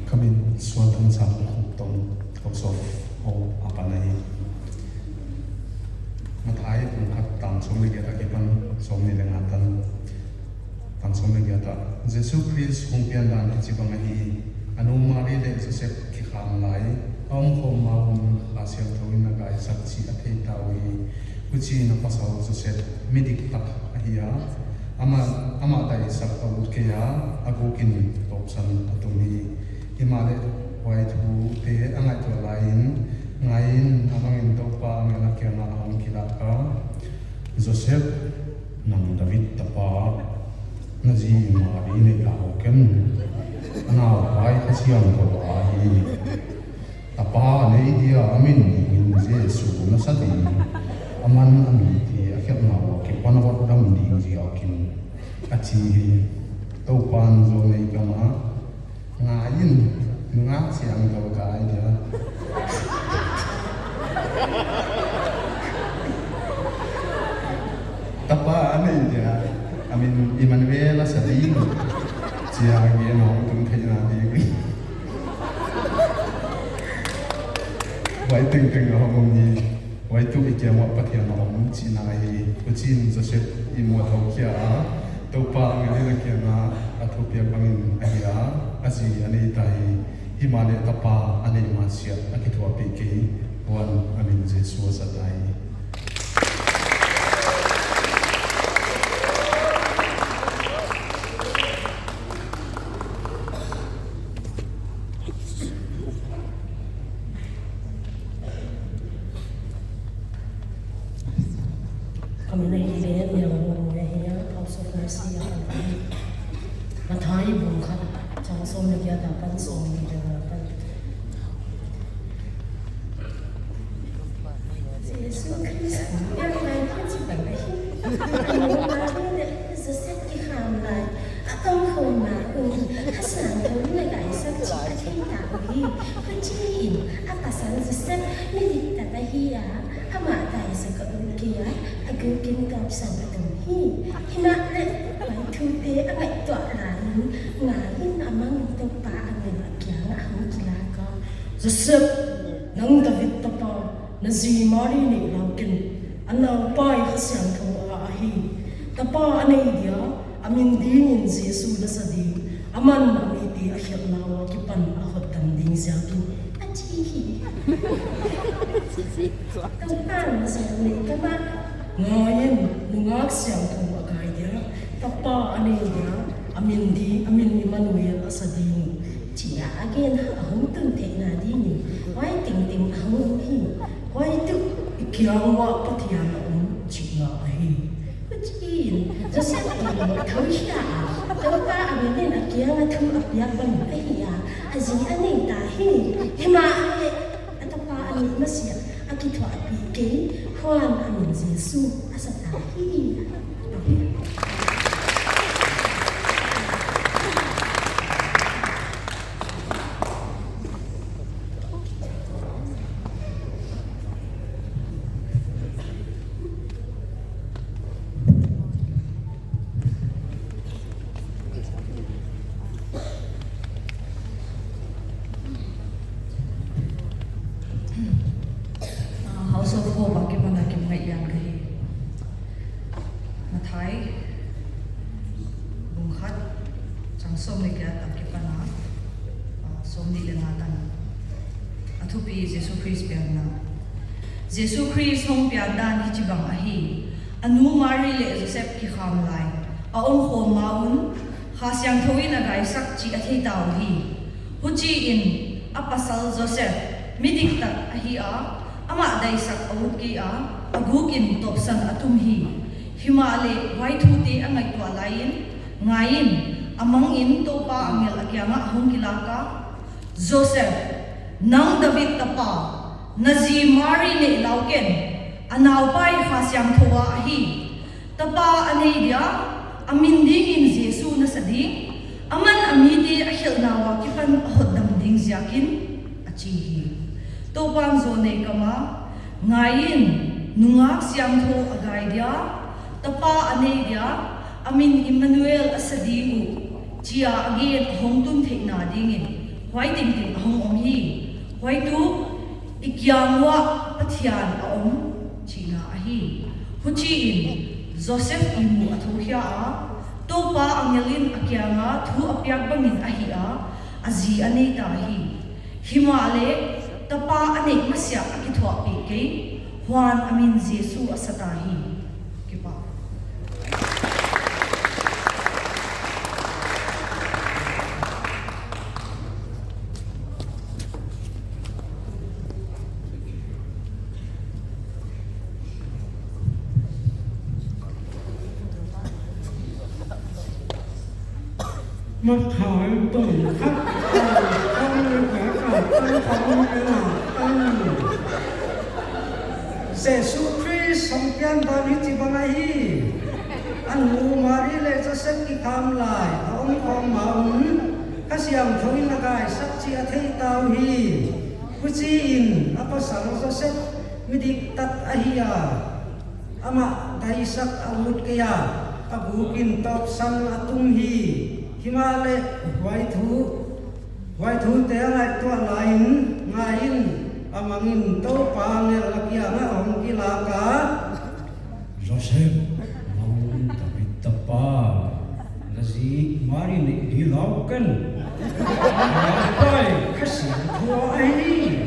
Ka min Suan Thang Sang, Khuptong, House of Hope apan ahi. Matthai bung khat tang sawm leh giat akipan sawmnih leh nga tan. Tang sawm leh giat ah, Jesu Khrist hong pian dan hichibang ahi. A nu Mari leh Joseph kikham lai, a omkhawm ma un Kha Siangthou in a gaisak chih a thei ta uhi. Huchiin a pasal Joseph mi diktak ahi a, amah, amah daisak a ut kei a, a gukin tawpsan a tum hi. Himahleh huai thute a ngaihtuah laiin, ngaiin, a mangin Toupa angel a kiangah a hong kilak a, Joseph, nang David tapa, na zi Mari neih la ken. A naupai Kha Siangthou ahi. Tapa a nei dia, a min dingin Jesu na sa ding. Aman a mite a khialhna uah kipan a hotdam ding ziakin, a chi hi. Toupa'n zawnei kamah, ngaiin, nungak siangthou ka hi dia. Tapa a nei dia, a min Immanuel a sa ding, chia gen a hong tung theihna ding. Huai tengteng a hong om hi. Huai tuh i kiang uah Pathian a om chihna ahi. Huchiin Joseph ihmu a, a khokhia a, Toupa angel in a kiangah a thupiak bangin a hih a, a zi a nei ta hi. Himahleh tapa a neih masiah a kithuahpih kei, huan a min Jesu a sa ta hi. Ka min a hi leh Niang Bung Mui ahi a, House of Mercy apan. Matthai bung khat, chang sawm leh giat apan sawmnih leh nga tan. Jesu Khrist hong pian dan hichibang ahi. A nu Mari leh Joseph kikham lai, a omkhawm ma un Kha Siangthou in a gaisak chih a thei ta uhi. Huchiin a pasal Joseph mi diktak ahi a, amah daisak a ut kei a, a gukin tawpsan a tum hi. Himahleh huai thute a ngaihtuah laiin, ngaiin, a mangin Toupa angel a kiangah a hong kilak a, Joseph, nang David tapa, na zi Mari neih la ken. A naupai Kha Siangthou a ahi. Tapa a nei dia, a min dingin Jesu na sa ding. Aman a mite a khialhna uah kipan a hotdam ding ziakin, a chi hi. Toupa'n zawnei kamah, ngaiin, nungak siangthou a gai dia, tapa a nei dia, a min di, a min Immanuel a sa ding, chia a gen a hong tung theihna dingin, huai tengteng a hong om hi. Huai tuh i kiang uah Pathian a om chihna ahi. Huchiin Joseph in a khokhia a, Toupa angel in a kiangah thu a piak bangin a hih a, a zi a nei ta hi. Himahleh a tapa a neih masiah a kithuahpih kei, huan a min Jesu a sa ta hi. Ah, House of Hope a kipan a kim ngai yan ka hi. Matthai bung khat, chang sawm leh giat akipan a, ah, sawmnih leh nga tan. A thupi: Jesu Khrist pianna. Jesu Khrist hong pian dan hichibang ahi. A nu Mari leh Joseph kikham lai, a omkhawm ma un Kha Siangthou in a gaisak chih a thei ta uhi. Huchiin a pasal Joseph mi diktak ahi a, amah daisak a ut kei a, a gukin tawpsan a tum hi. Himahleh huai thute a ngaihtuah laiin, ngaiin, a mangin Toupa angel a kiangah a hong kilak a, Joseph, nang David tapa, na zi Mari neih lau ken, a naupai Kha Siangthou a ahi. Tapa a nei dia, a min dingin Jesu na sa ding, aman a mite a khelhna ua kipan a hotdam ding ziakin, a chi hi. Toupan John neih kamah, ngaiin, nungak siangthou a gai dia, tapa a nei dia, a min Immanuel a sa ding uh, chia a gen a hong tun theihna dingin, huai tengteng a hong om hi. Huai tuh, i kiang uah Pathian a om, chihna ahi. Huchiin, Joseph ihmu a thou khia a, Toupa angelin a kianga thu a piak bangin a hih a, a zi a nei ta hi. Himahleh, tapa a neih masiah a kithuahpih kei, huan a min Jesu a sa ta hi. Kipak. Matthai tawh khat, tawh khat, tawh khat, tawh khat. Jesu Khrist hong piandan hichibang ahi. A nu Mari leh Joseph kikham lai a om khawm ma un, Kha Siangthou in a gaisak chih a thei ta uhi. Huchiin a pasal Joseph midiktat ahi a, amah daisak a ut kei a, a gukin tawpsan a tum hi. Himahleh huai thu, huai thute a ngaihtuah laiin, ngaiin, a mangin Toupa angel a kiangah a hong kilak a, Joseph, nang David tapa, na zi Mari neih di lau ken. A pai Kha Siangthou ahi.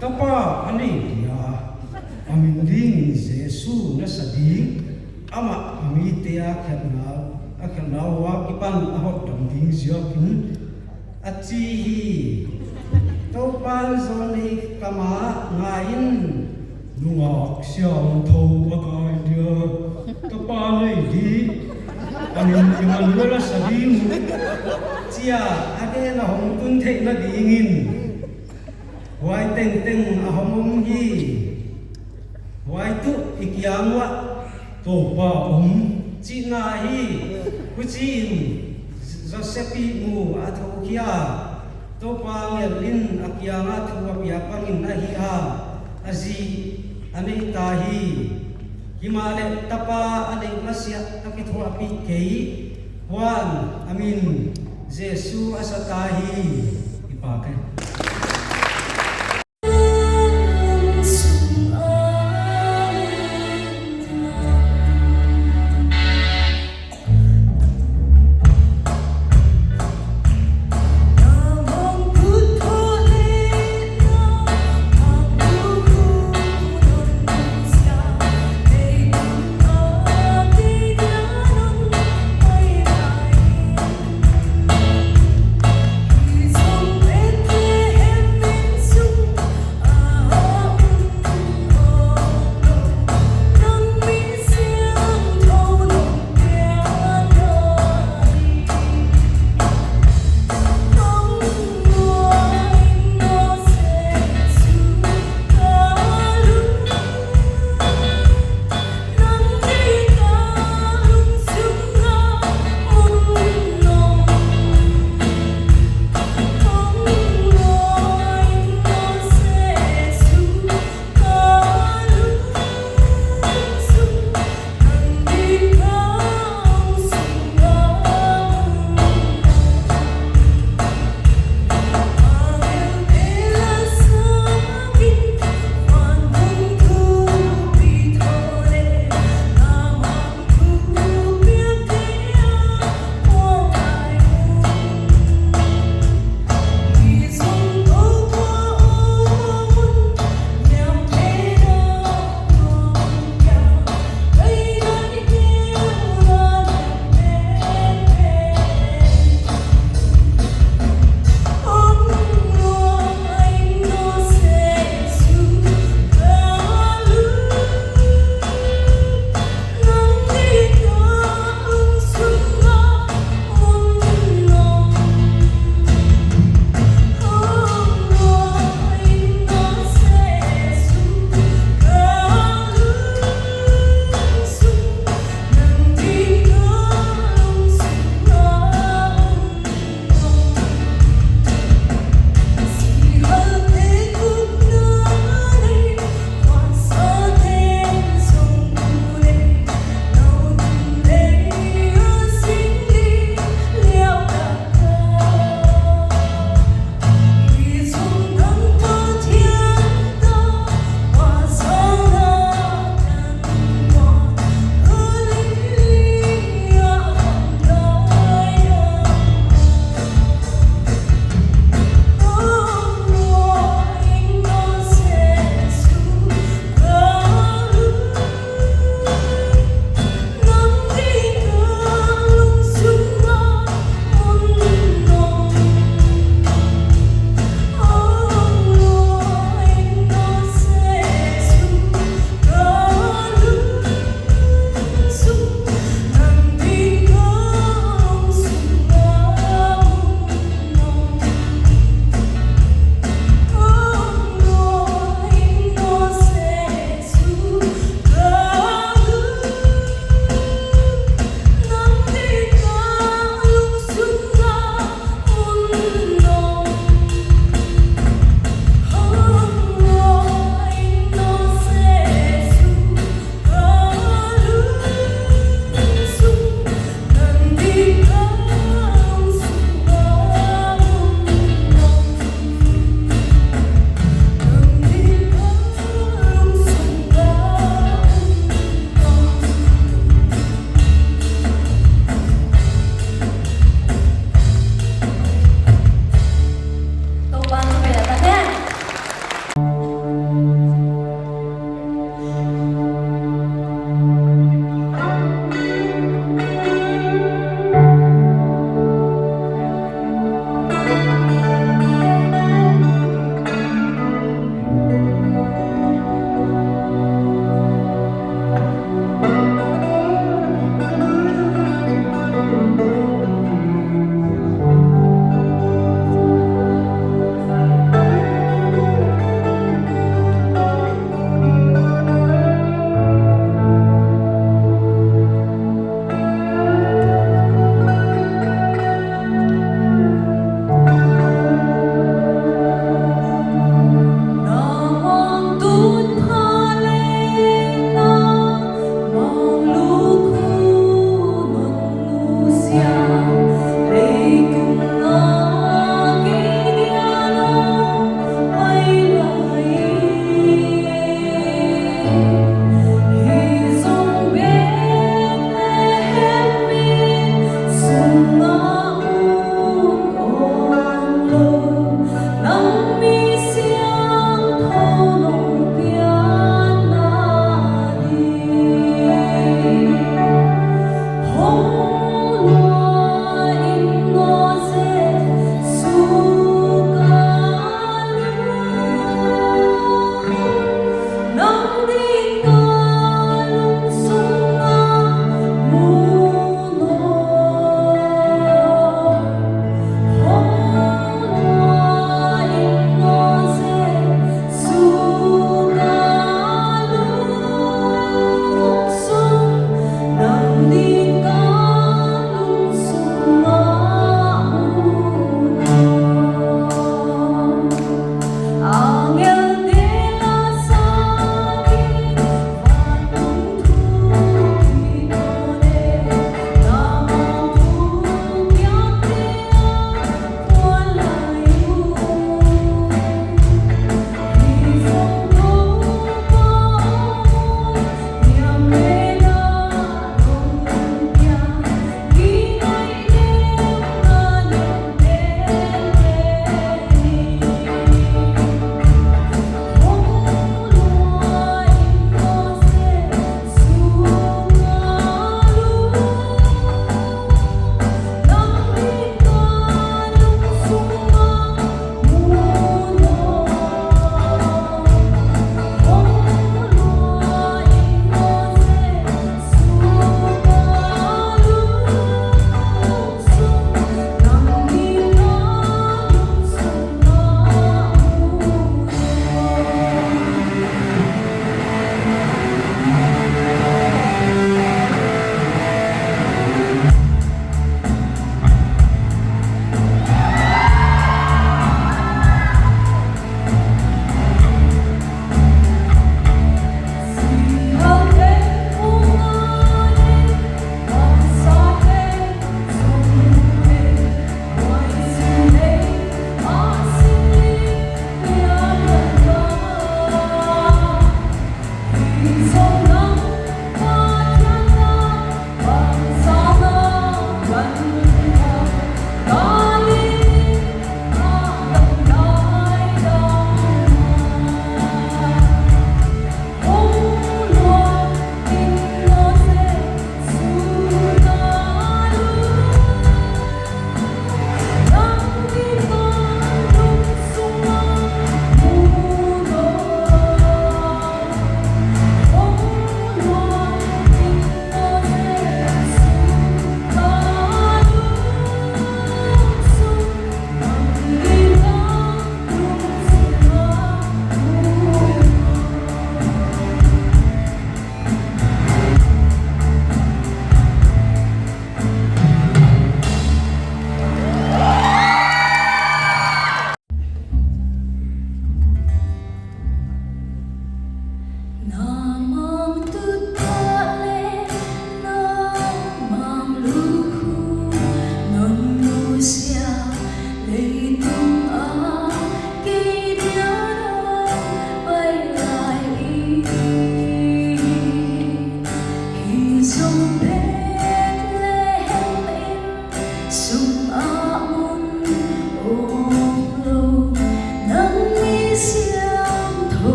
Tapa a nei dia, a min dingin Jesu na sa ding, amah a mite a khelhna, a khelhna ua kipan a hotdam ding ziakin, a chi hi. Toupan John neih kamah, ngaiin, nungak siangthou a gai dia, tapa nei di, a min Immanuel a sa ding uh, chia a gen a hong tun theihna dingin, huai tengteng a hong om hi. Huai tuh i kiang uah Toupa om chihna hi. Huchiin Joseph ihmu a thou khia, Toupa angelin a kiangah thu a piak bangin a hih a, a zi a nei ta hi. Himahleh tapa a neih masiah a kithuahpih kei, huan a min Jesu a sa ta hi. Kipak e.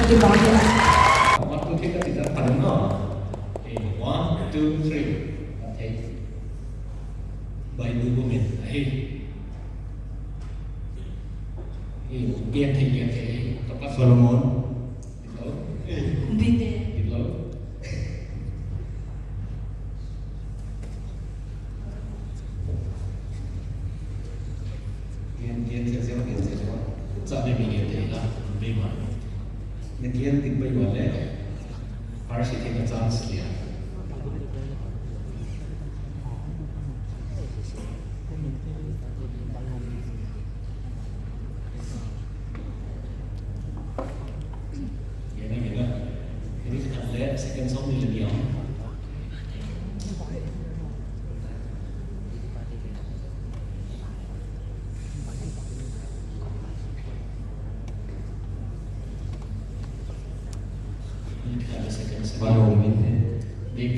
One, two, three, ka ti ta, pha ding maw. Okay, one, two, three. Okay. By Blue Women. Hey. Hey, gen thei, gen thei. Ka pa Solomon. Dite. Dite. Gen, gen, gen, gen, gen, gen. Sa mi, mi gen thei la, mi ma. Na gen thei pai ua leh. First i thei ka chance lia. Gen a, gen a. Ini khat leh second song ni lagi om. Ini khat leh second song. Baru ini. Big.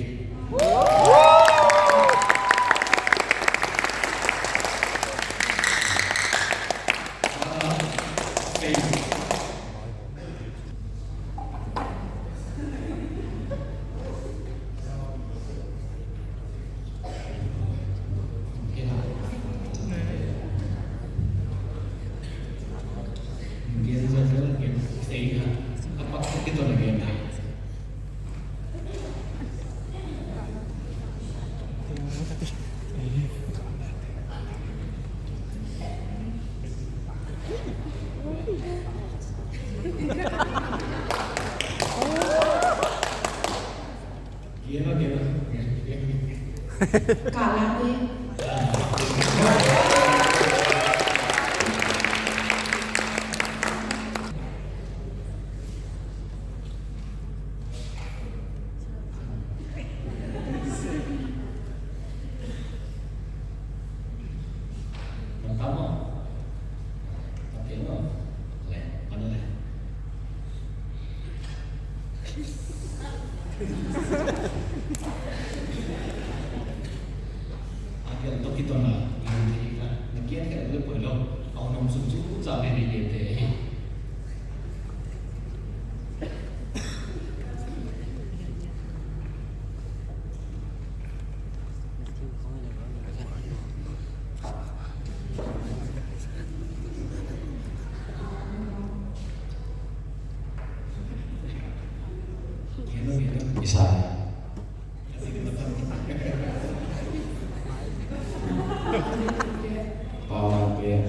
Kalang ni. Isa. Power play.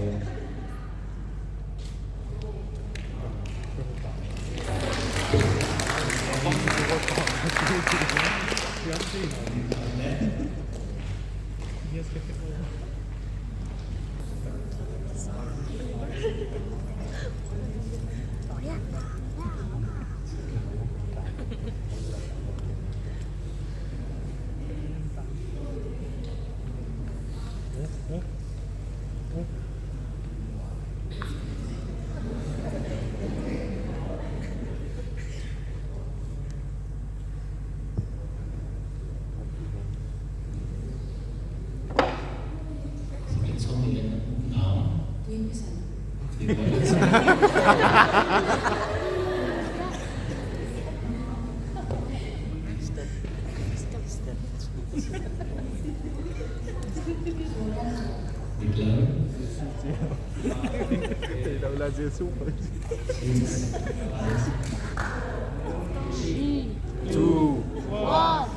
Declare. Tidak belajar semua. Two. One.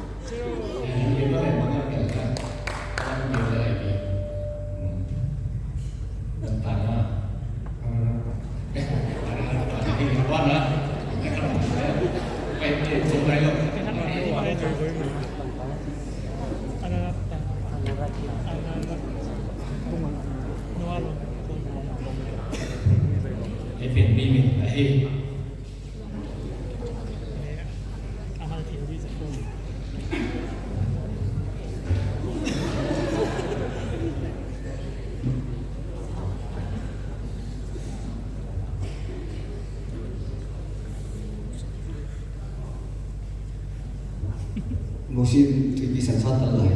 Musin tricky san sa talai.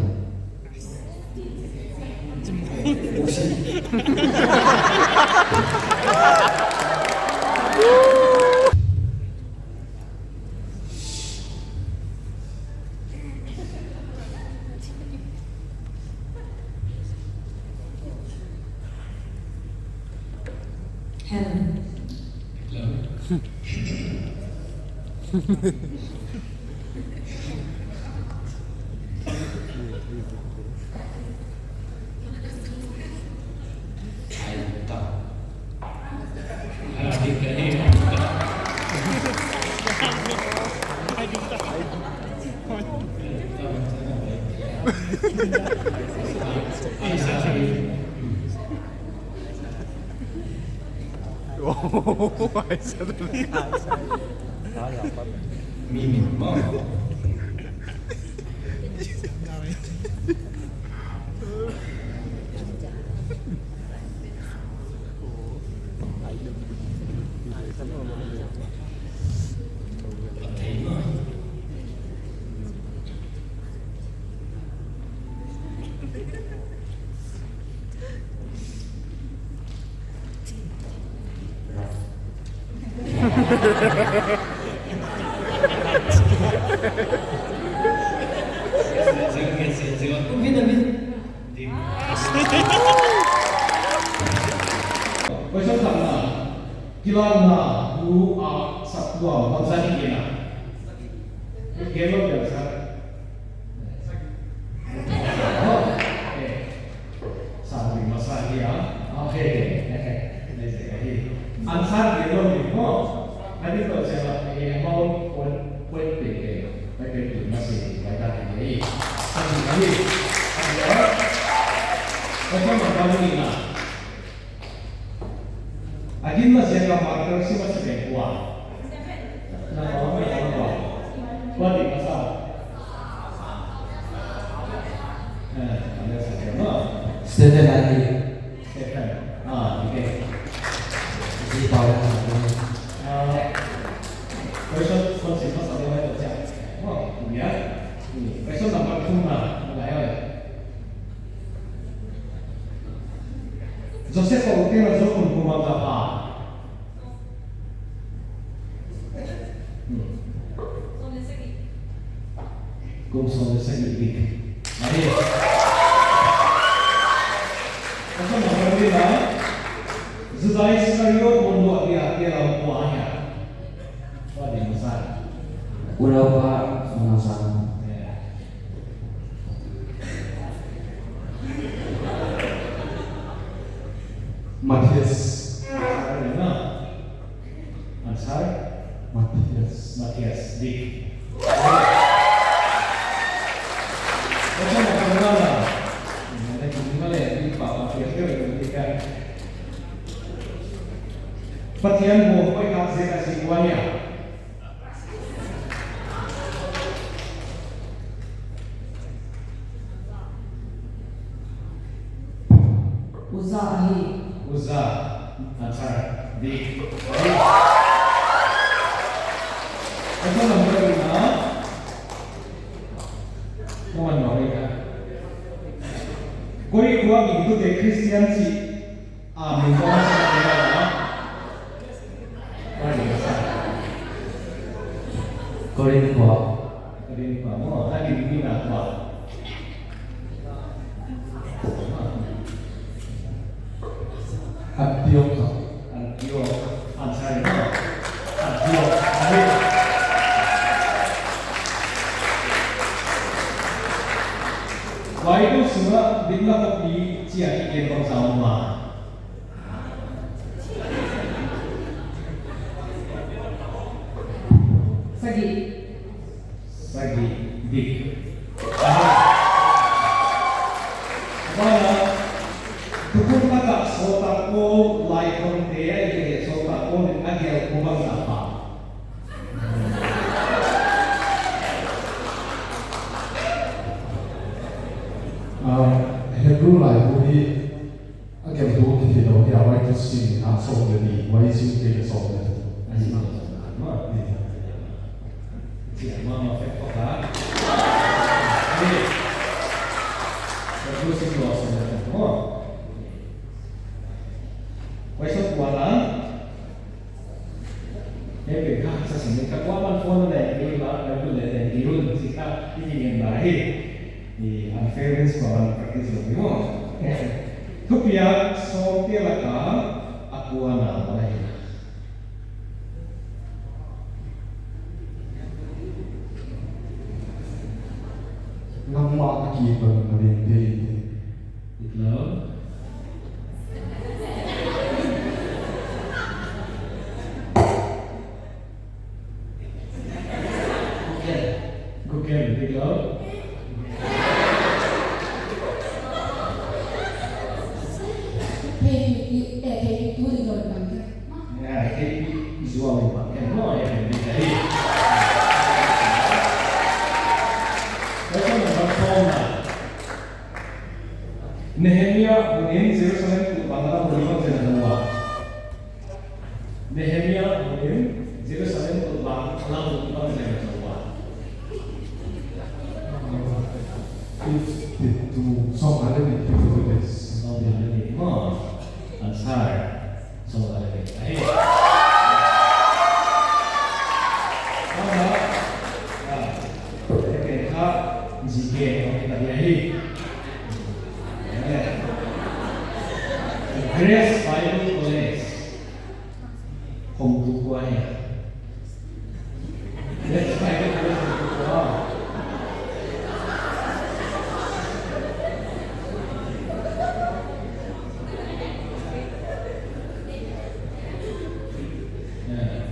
Musin. Question khatna, kilawmna bu a saptuam bangzah i gen a? Gen lou dia sa. Oh, eh. Sang ding masa hi a. Ah, he, he, he, he. Nei zek ahi. Answer gen lou ni mo. Kadi to se la, eh, amount point, point pe pe. Pai pe pe masa hi, pai ta hi. Sang ding ahi. Sang ding ahi. Pai sa ma ba ni na. A ginna ziak a martyr si masa bang kua? Na, na, na, na. Kua di masa? Eh, ada saja, no? Stephen lagi. Stephen. Ah, okay. Di Paul lagi. Ah, question, question masa dia ada saja. Oh, ya. Ini, question number two na, mulai ya. Joseph a utena Job kum kum bangzah pha? Hmm. Kum sawm leh sagih bik. Ahi. Kasa na kari na. Judas Iskariot mun dua dia, dia lam kua ahia. Kua di masa. Ulau pa, sama-sama. Ya. Matthias. Answer? Matthias. Matthias. Dik. Macam mana? Mana kini mana ni papa kira kira ni kan. Pathian bawm hoih khat ziak a si kua ahia? Uza ahi. Uza. Answer. Dik. Answer number lima. Kaman no ika. Koi kua gingtute Christian si. Ah, min kua sa kua na. Korinth kua. Korinth kua. Mo, tadi ni na kua. Antioch. Antioch. Answer no. Antioch. Bible sunga dikna kopi chia ki ken tong sa ma. Sagih. Sagih, dik. Bana, tukum kata sota ko lai kon te ai ke sota ko ni agel ko bang apa. Ah, Hebrew lai ko hi A geltu kithi lou hi a, huai tuh sin a sawm leh nih, huai sin kei leh sawm leh thum. Ahi. Ni. Ni. Question kuan a. Hei, pen kha, sa sin ka kuaman phone leh, ni la, Bible leh, ni un, si kha, i ni ngen lai. Ni, an parents kuaman practice lou ni mo. Thupiak sawmte laka, a Wana, wana hi. Nangmah na ki bang na ding te. Hello? Google. Google, hello? Thei, eh, thei tu di loi bang te. Ya, thei zuau bang te. No, ya, ya, ya. Question number four na. Nehemia hunin Jerusalem kulhbang a la bawlin bang zen a hua. Nehemia hunin Jerusalem kulhbang a la bawlin bang zen a hua. Fifty-two, sawmnga leh nih, fifty-two days. Sawmnga leh nih, maw. Answer. Sawmnga leh nih. Ahi. Aha. Ah. Second kha, G K, okay, tak ahi. Grace Bible College. Hom tu kua hia? Grace Bible College hom tu kua? Yeah.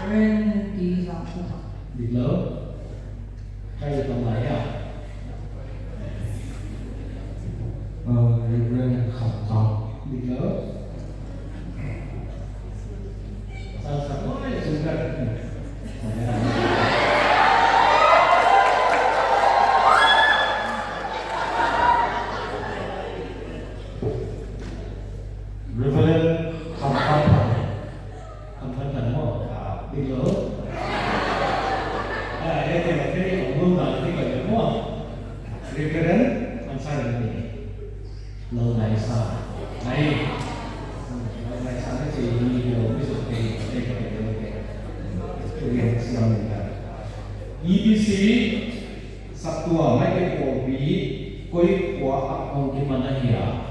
Reverend Pi Zangkhup. Diklou. Kei tong lai a. Uh, Reverend Khamkam. Diklou. Sa sa ko ai sungkat. Reverend Khamkam. Khamkam maw, ah, diklou. Ah, eh, eh, eh, ong lum dan diklou maw. Reverend, answer ni. Lau Dai Sa. Ai. Lau Dai Sa ni si ni lo, bisu ke, ke, ke, ke, ke. Experience yang ni kan. E B C, Saptuam, Maikai pawlpi, koi khua ah hong kiman ahia?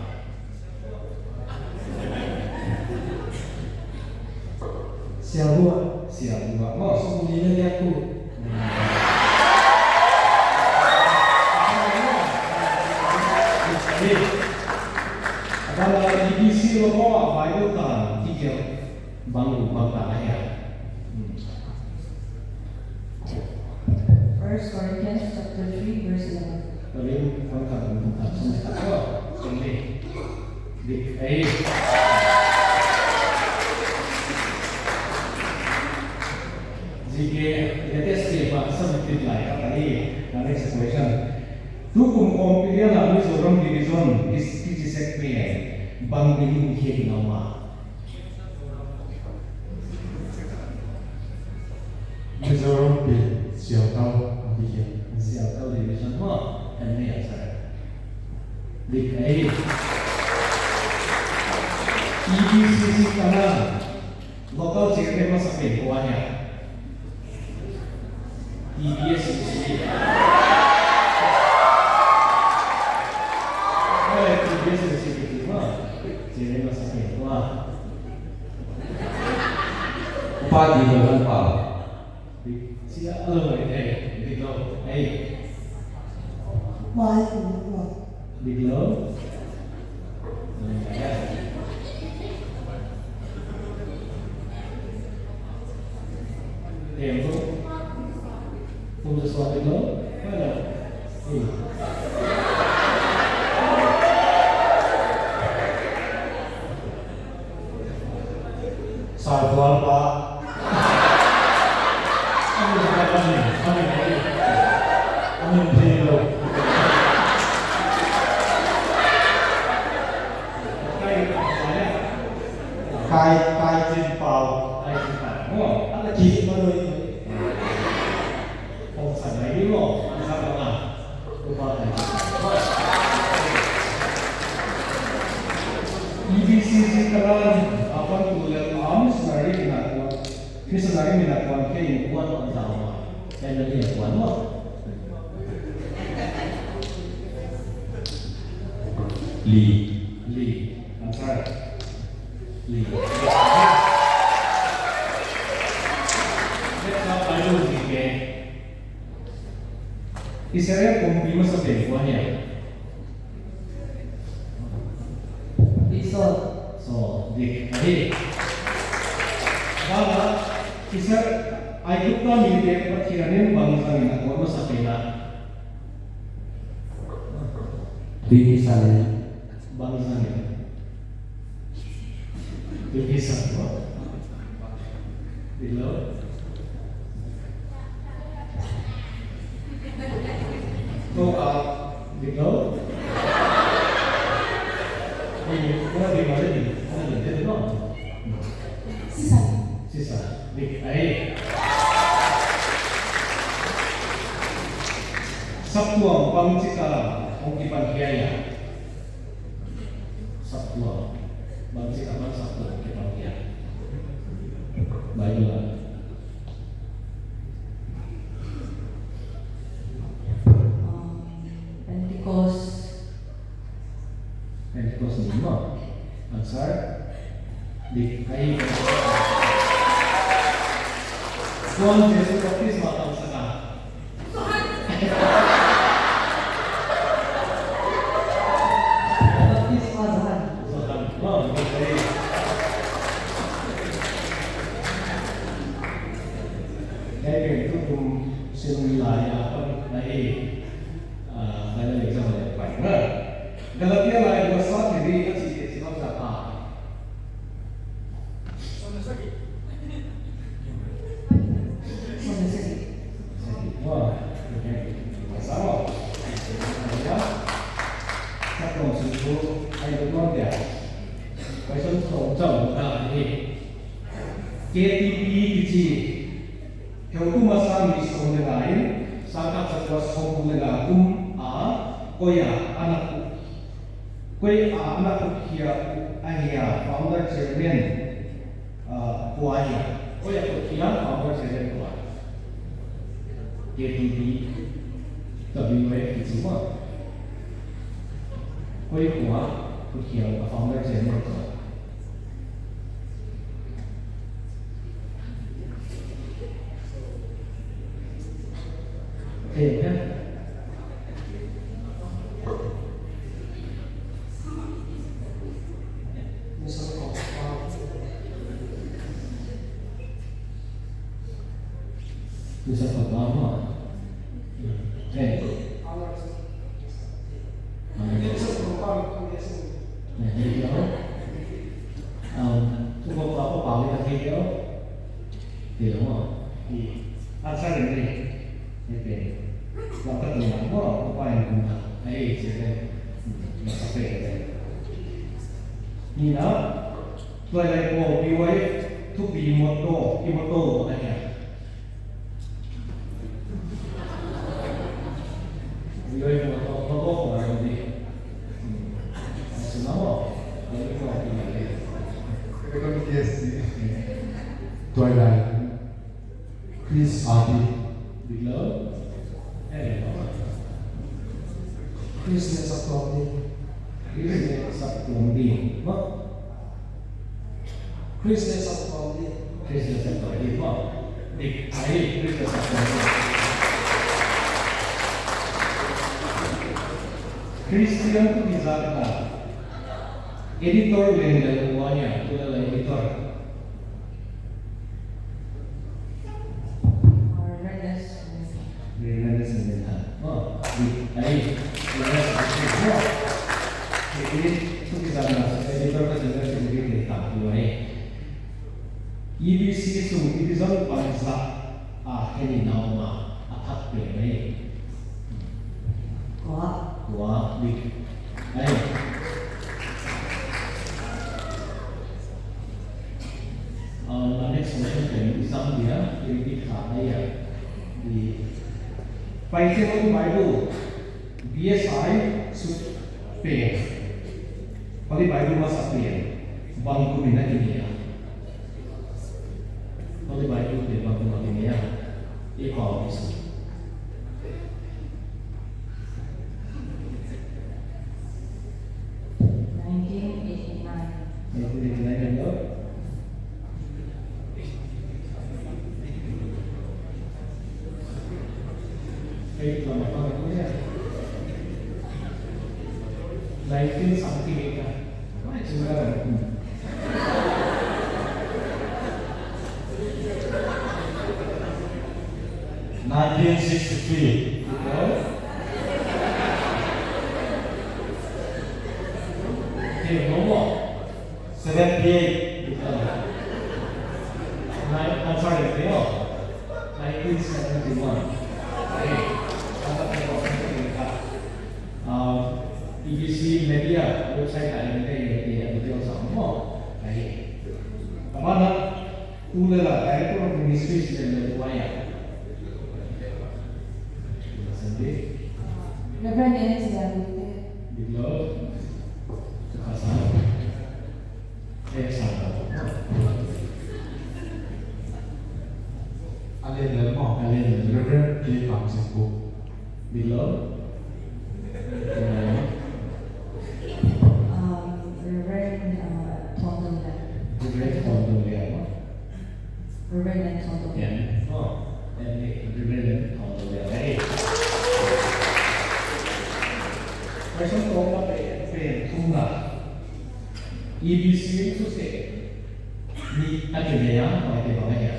Sialbua. Sialbua. Maw. Sawmli leh nih. Aban ah E B C logo ah Bible tan, ti kei. Bang, bang tan ahia? Hmm. First Corinthians chapter three, verse eleven. Korin, Korin khat, Korin khat, sawm leh khat. Sawm leh. Dik, eh. G K, latest paper, submit lai ka, eh. The next question. Tukum khawmpi lian a Mizoram Division, District Secretary, bang dingin khek na ma. Mizoram pi Sialtau, a di hian. Sialtau Division maw, kan nei answer. Dik ahi. E B C C kana local chairman masa pen kua hia? E B S C C. Oi, E B S C C ki ma. Chairman masa pen kua. Upa Diboihanpau. Sia, alo mai thei, diklou. Ei. Mai, diklou. Diklou. Tempo. Kum Joshua diklou. Mana? Ei. Sarpual pa. Amin, amin, amin, amin. Amin, thei lou. Kai, Kai Chin Pau. Kai Chin Pau. Oh, ala ki ma loi. Hong san lai ni maw, an sa ka ma. Upa tai. E B C C kalan, apan tu le a missionary min a kuan. Missionary min a kuan khe in kuan an sa ma. Kan ni kuan maw. Li. Li. Answer. Li. Next up, Bible G K. Israel kumpi masapen kua ahia? Esau. Esau, dik ahi. Bang a, Israel, Aigupta mite Pathianin bang zangin a kuan masapen a? Tuipi sanin. Bang zangin. Tuipi san maw. Dik lou. Tok a, dik lou. Dik lou, dik lou, dik lou. Sisa. Sisa. Dik ahi. Saptuam bangchik a hong kipan hia? Saptuam. Bangchik a ban saptuam kipan hia? Bible a. Um, Pentecost. Pentecost ni maw. Answer. Dik ahi. Tuan Jesu baptisma tangsak a? Baptisma Johan. Johan. Wow, okay. Kei pen tukum sin lai a pan lai. Ah, final exam lai pan na. Galatia lai dua, sawmli leh li a chih te chi bang zah a? Sawmli leh sagih. Wah, okay. Masa maw. Ya. Saptuam sung chu ai lut maw dia. Question sawm chauh ta hi. K T P kichi. Heutu masa mi sawm leh nga in, sangkhat zakua sawmguk leh nga kum a, koi a ana puk, koi a ana puk hia ahia, founder chairman, ah, kua ahia? Koi a puk hia, founder chairman kua? K T P, W F kichi maw. Koi kua puk hia, a founder chairman kua? Misal kau apa? Eh. Amen. Eh, hei kau. Um, tu kau apa, apa paling hei kau? Tidak mau. Di, asal ini. Hei kau. Laka tu mau, apa yang kau nak? Hei, siapa? Masa apa? Ni na, tuai lai ko, B Y F, thupi motto, i motto, apa ya? Tuailai. Khrist a di. Khrist leh saptuam di. Khrist leh saptuam di. Khrist leh saptuam di. Khrist leh saptuam di maw. Dik, ahi, Khrist leh saptuam di. Christian tu di zak na. Editor leng leng wan ya, tu leng editor. Reverend S. Reverend S. Menha. Oh, di, ahi. Reverend S. Menha. Ini tu di zak na, editor ka General Secretary di tak tu ahi. E B C sung division pansa a heni nauma a thak pe mai. Kua. Kua, dik. Ai. Ah, na next question pen i sam dia, i repeat kha ai ya. Di. Paite Holy Bible, B S I, sut pen. Holy Bible masa pen. Bang kum in a kinei a? Holy Bible pen bang kum a kinei a? E kau bisa. Something like that. Nineteen sixty-three. Okay, no more. Seventy-eight. Nine, I'm sorry, no. Nineteen seventy-one. Okay. Uh, E B C media website ah link te, link te, link te sa mo. Ai. Amana, tu le la, director of ministry si le tu ai. Sandi. Reverend N. Sialu te. Below. Kasa. Eh, sa. Alien le mo. Alien le. Reverend K. Pamsingbu. Below. Um, Reverend, uh, Thondon Lian. Reverend Thondon Lian, no? Reverend N. Thondon Lian. Oh, N. Reverend Thondon Lian. Hey. Question ko ma pe, pe thum na. E B C tu se. Ni a ke ya, ma ke ba ya.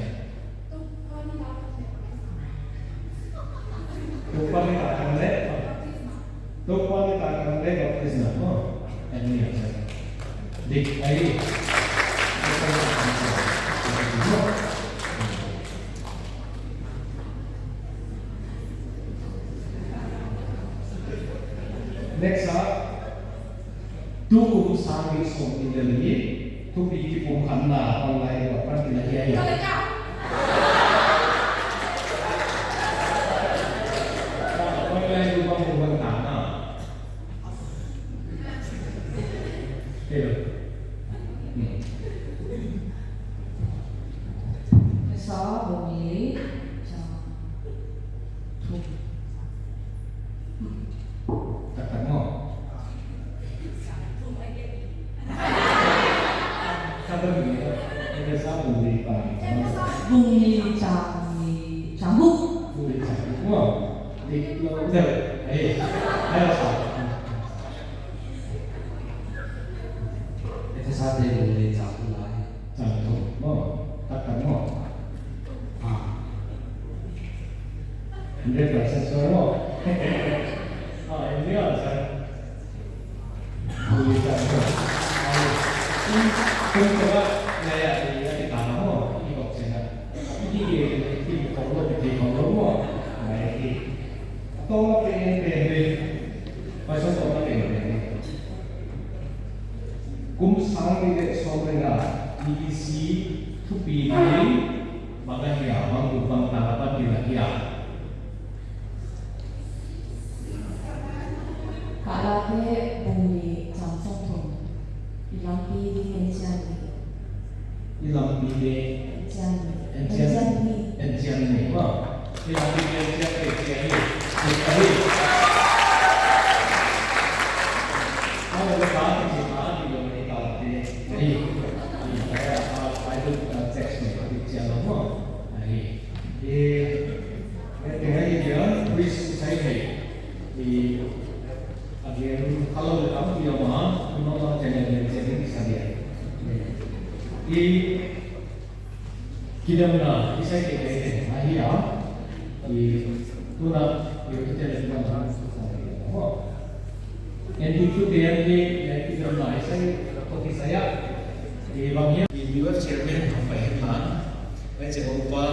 Topa ni ta kan le. Topa ni ta kan le baptisma. Oh, and ni ya. Dik ai. Next up. Tukum sang nih sawmnih leh li, thupi kipumkhatna online ah panpihna hi a. Online ah bang bang ta na. Hello. Hmm. Sa bung li, sa. Thum. Tak tak mo. Sa bung li, eh, sa bung li pa. Bung li chang li, chang buk. Bung li chang buk mo. Di lo de. Eh, ayo sa. Efesa te bung li chang buk lai. Chang thum mo, tak tak mo. Ah. Hundred percent sure mo. Ah, ini lah, sir. Boleh, sir. Ah, ini, ini coba, ya, ya, ini kita mo, ini kok sini. Ini, ini, ini kok lo, ini kok lo mo. Nah, ini. Atau lah, ini, ini, ini. Pasal kok lah, ini, ini. Kum sang nih leh sawmriat ah, E B C thupi ding bang ahia, bang buk bang tang a panpihna hia. Ka Late bung li chang sawmthum. I lampi ding en chian ni. I lampi ding. En chian ni. En chian ni. En chian ni. En chian ni. Wow. I lampi ding en chian ni, en chian ni. En chian ni. Wow, the part is a part, you know, the part is, eh, eh, eh, ah, Bible, ah, text ni, ah, chian ni, wow. Eh, eh, eh, tengah ni dia, Chris Usai ni. Eh, Again, hello, welcome to your mom. You know, our channel is very exciting. I kidamna, i sai ke ke, ahi a. I tuna, i tu channel kidamna. And if you can, i kidamna, i sai, ko ki saya. I bang ya. I viewer chairman, apa yang mana? Huaiziak a upa,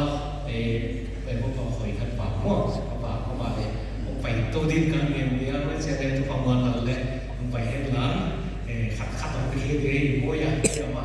eh, huai upa khoi khat pa maw, a pa, a pa leh, hong pai tou ding ka ngen dia, huaiziak a leh tu pa muan lal leh, hong pai hen la, eh, khat khat hong pi hen dia, i bawl a, i a ma,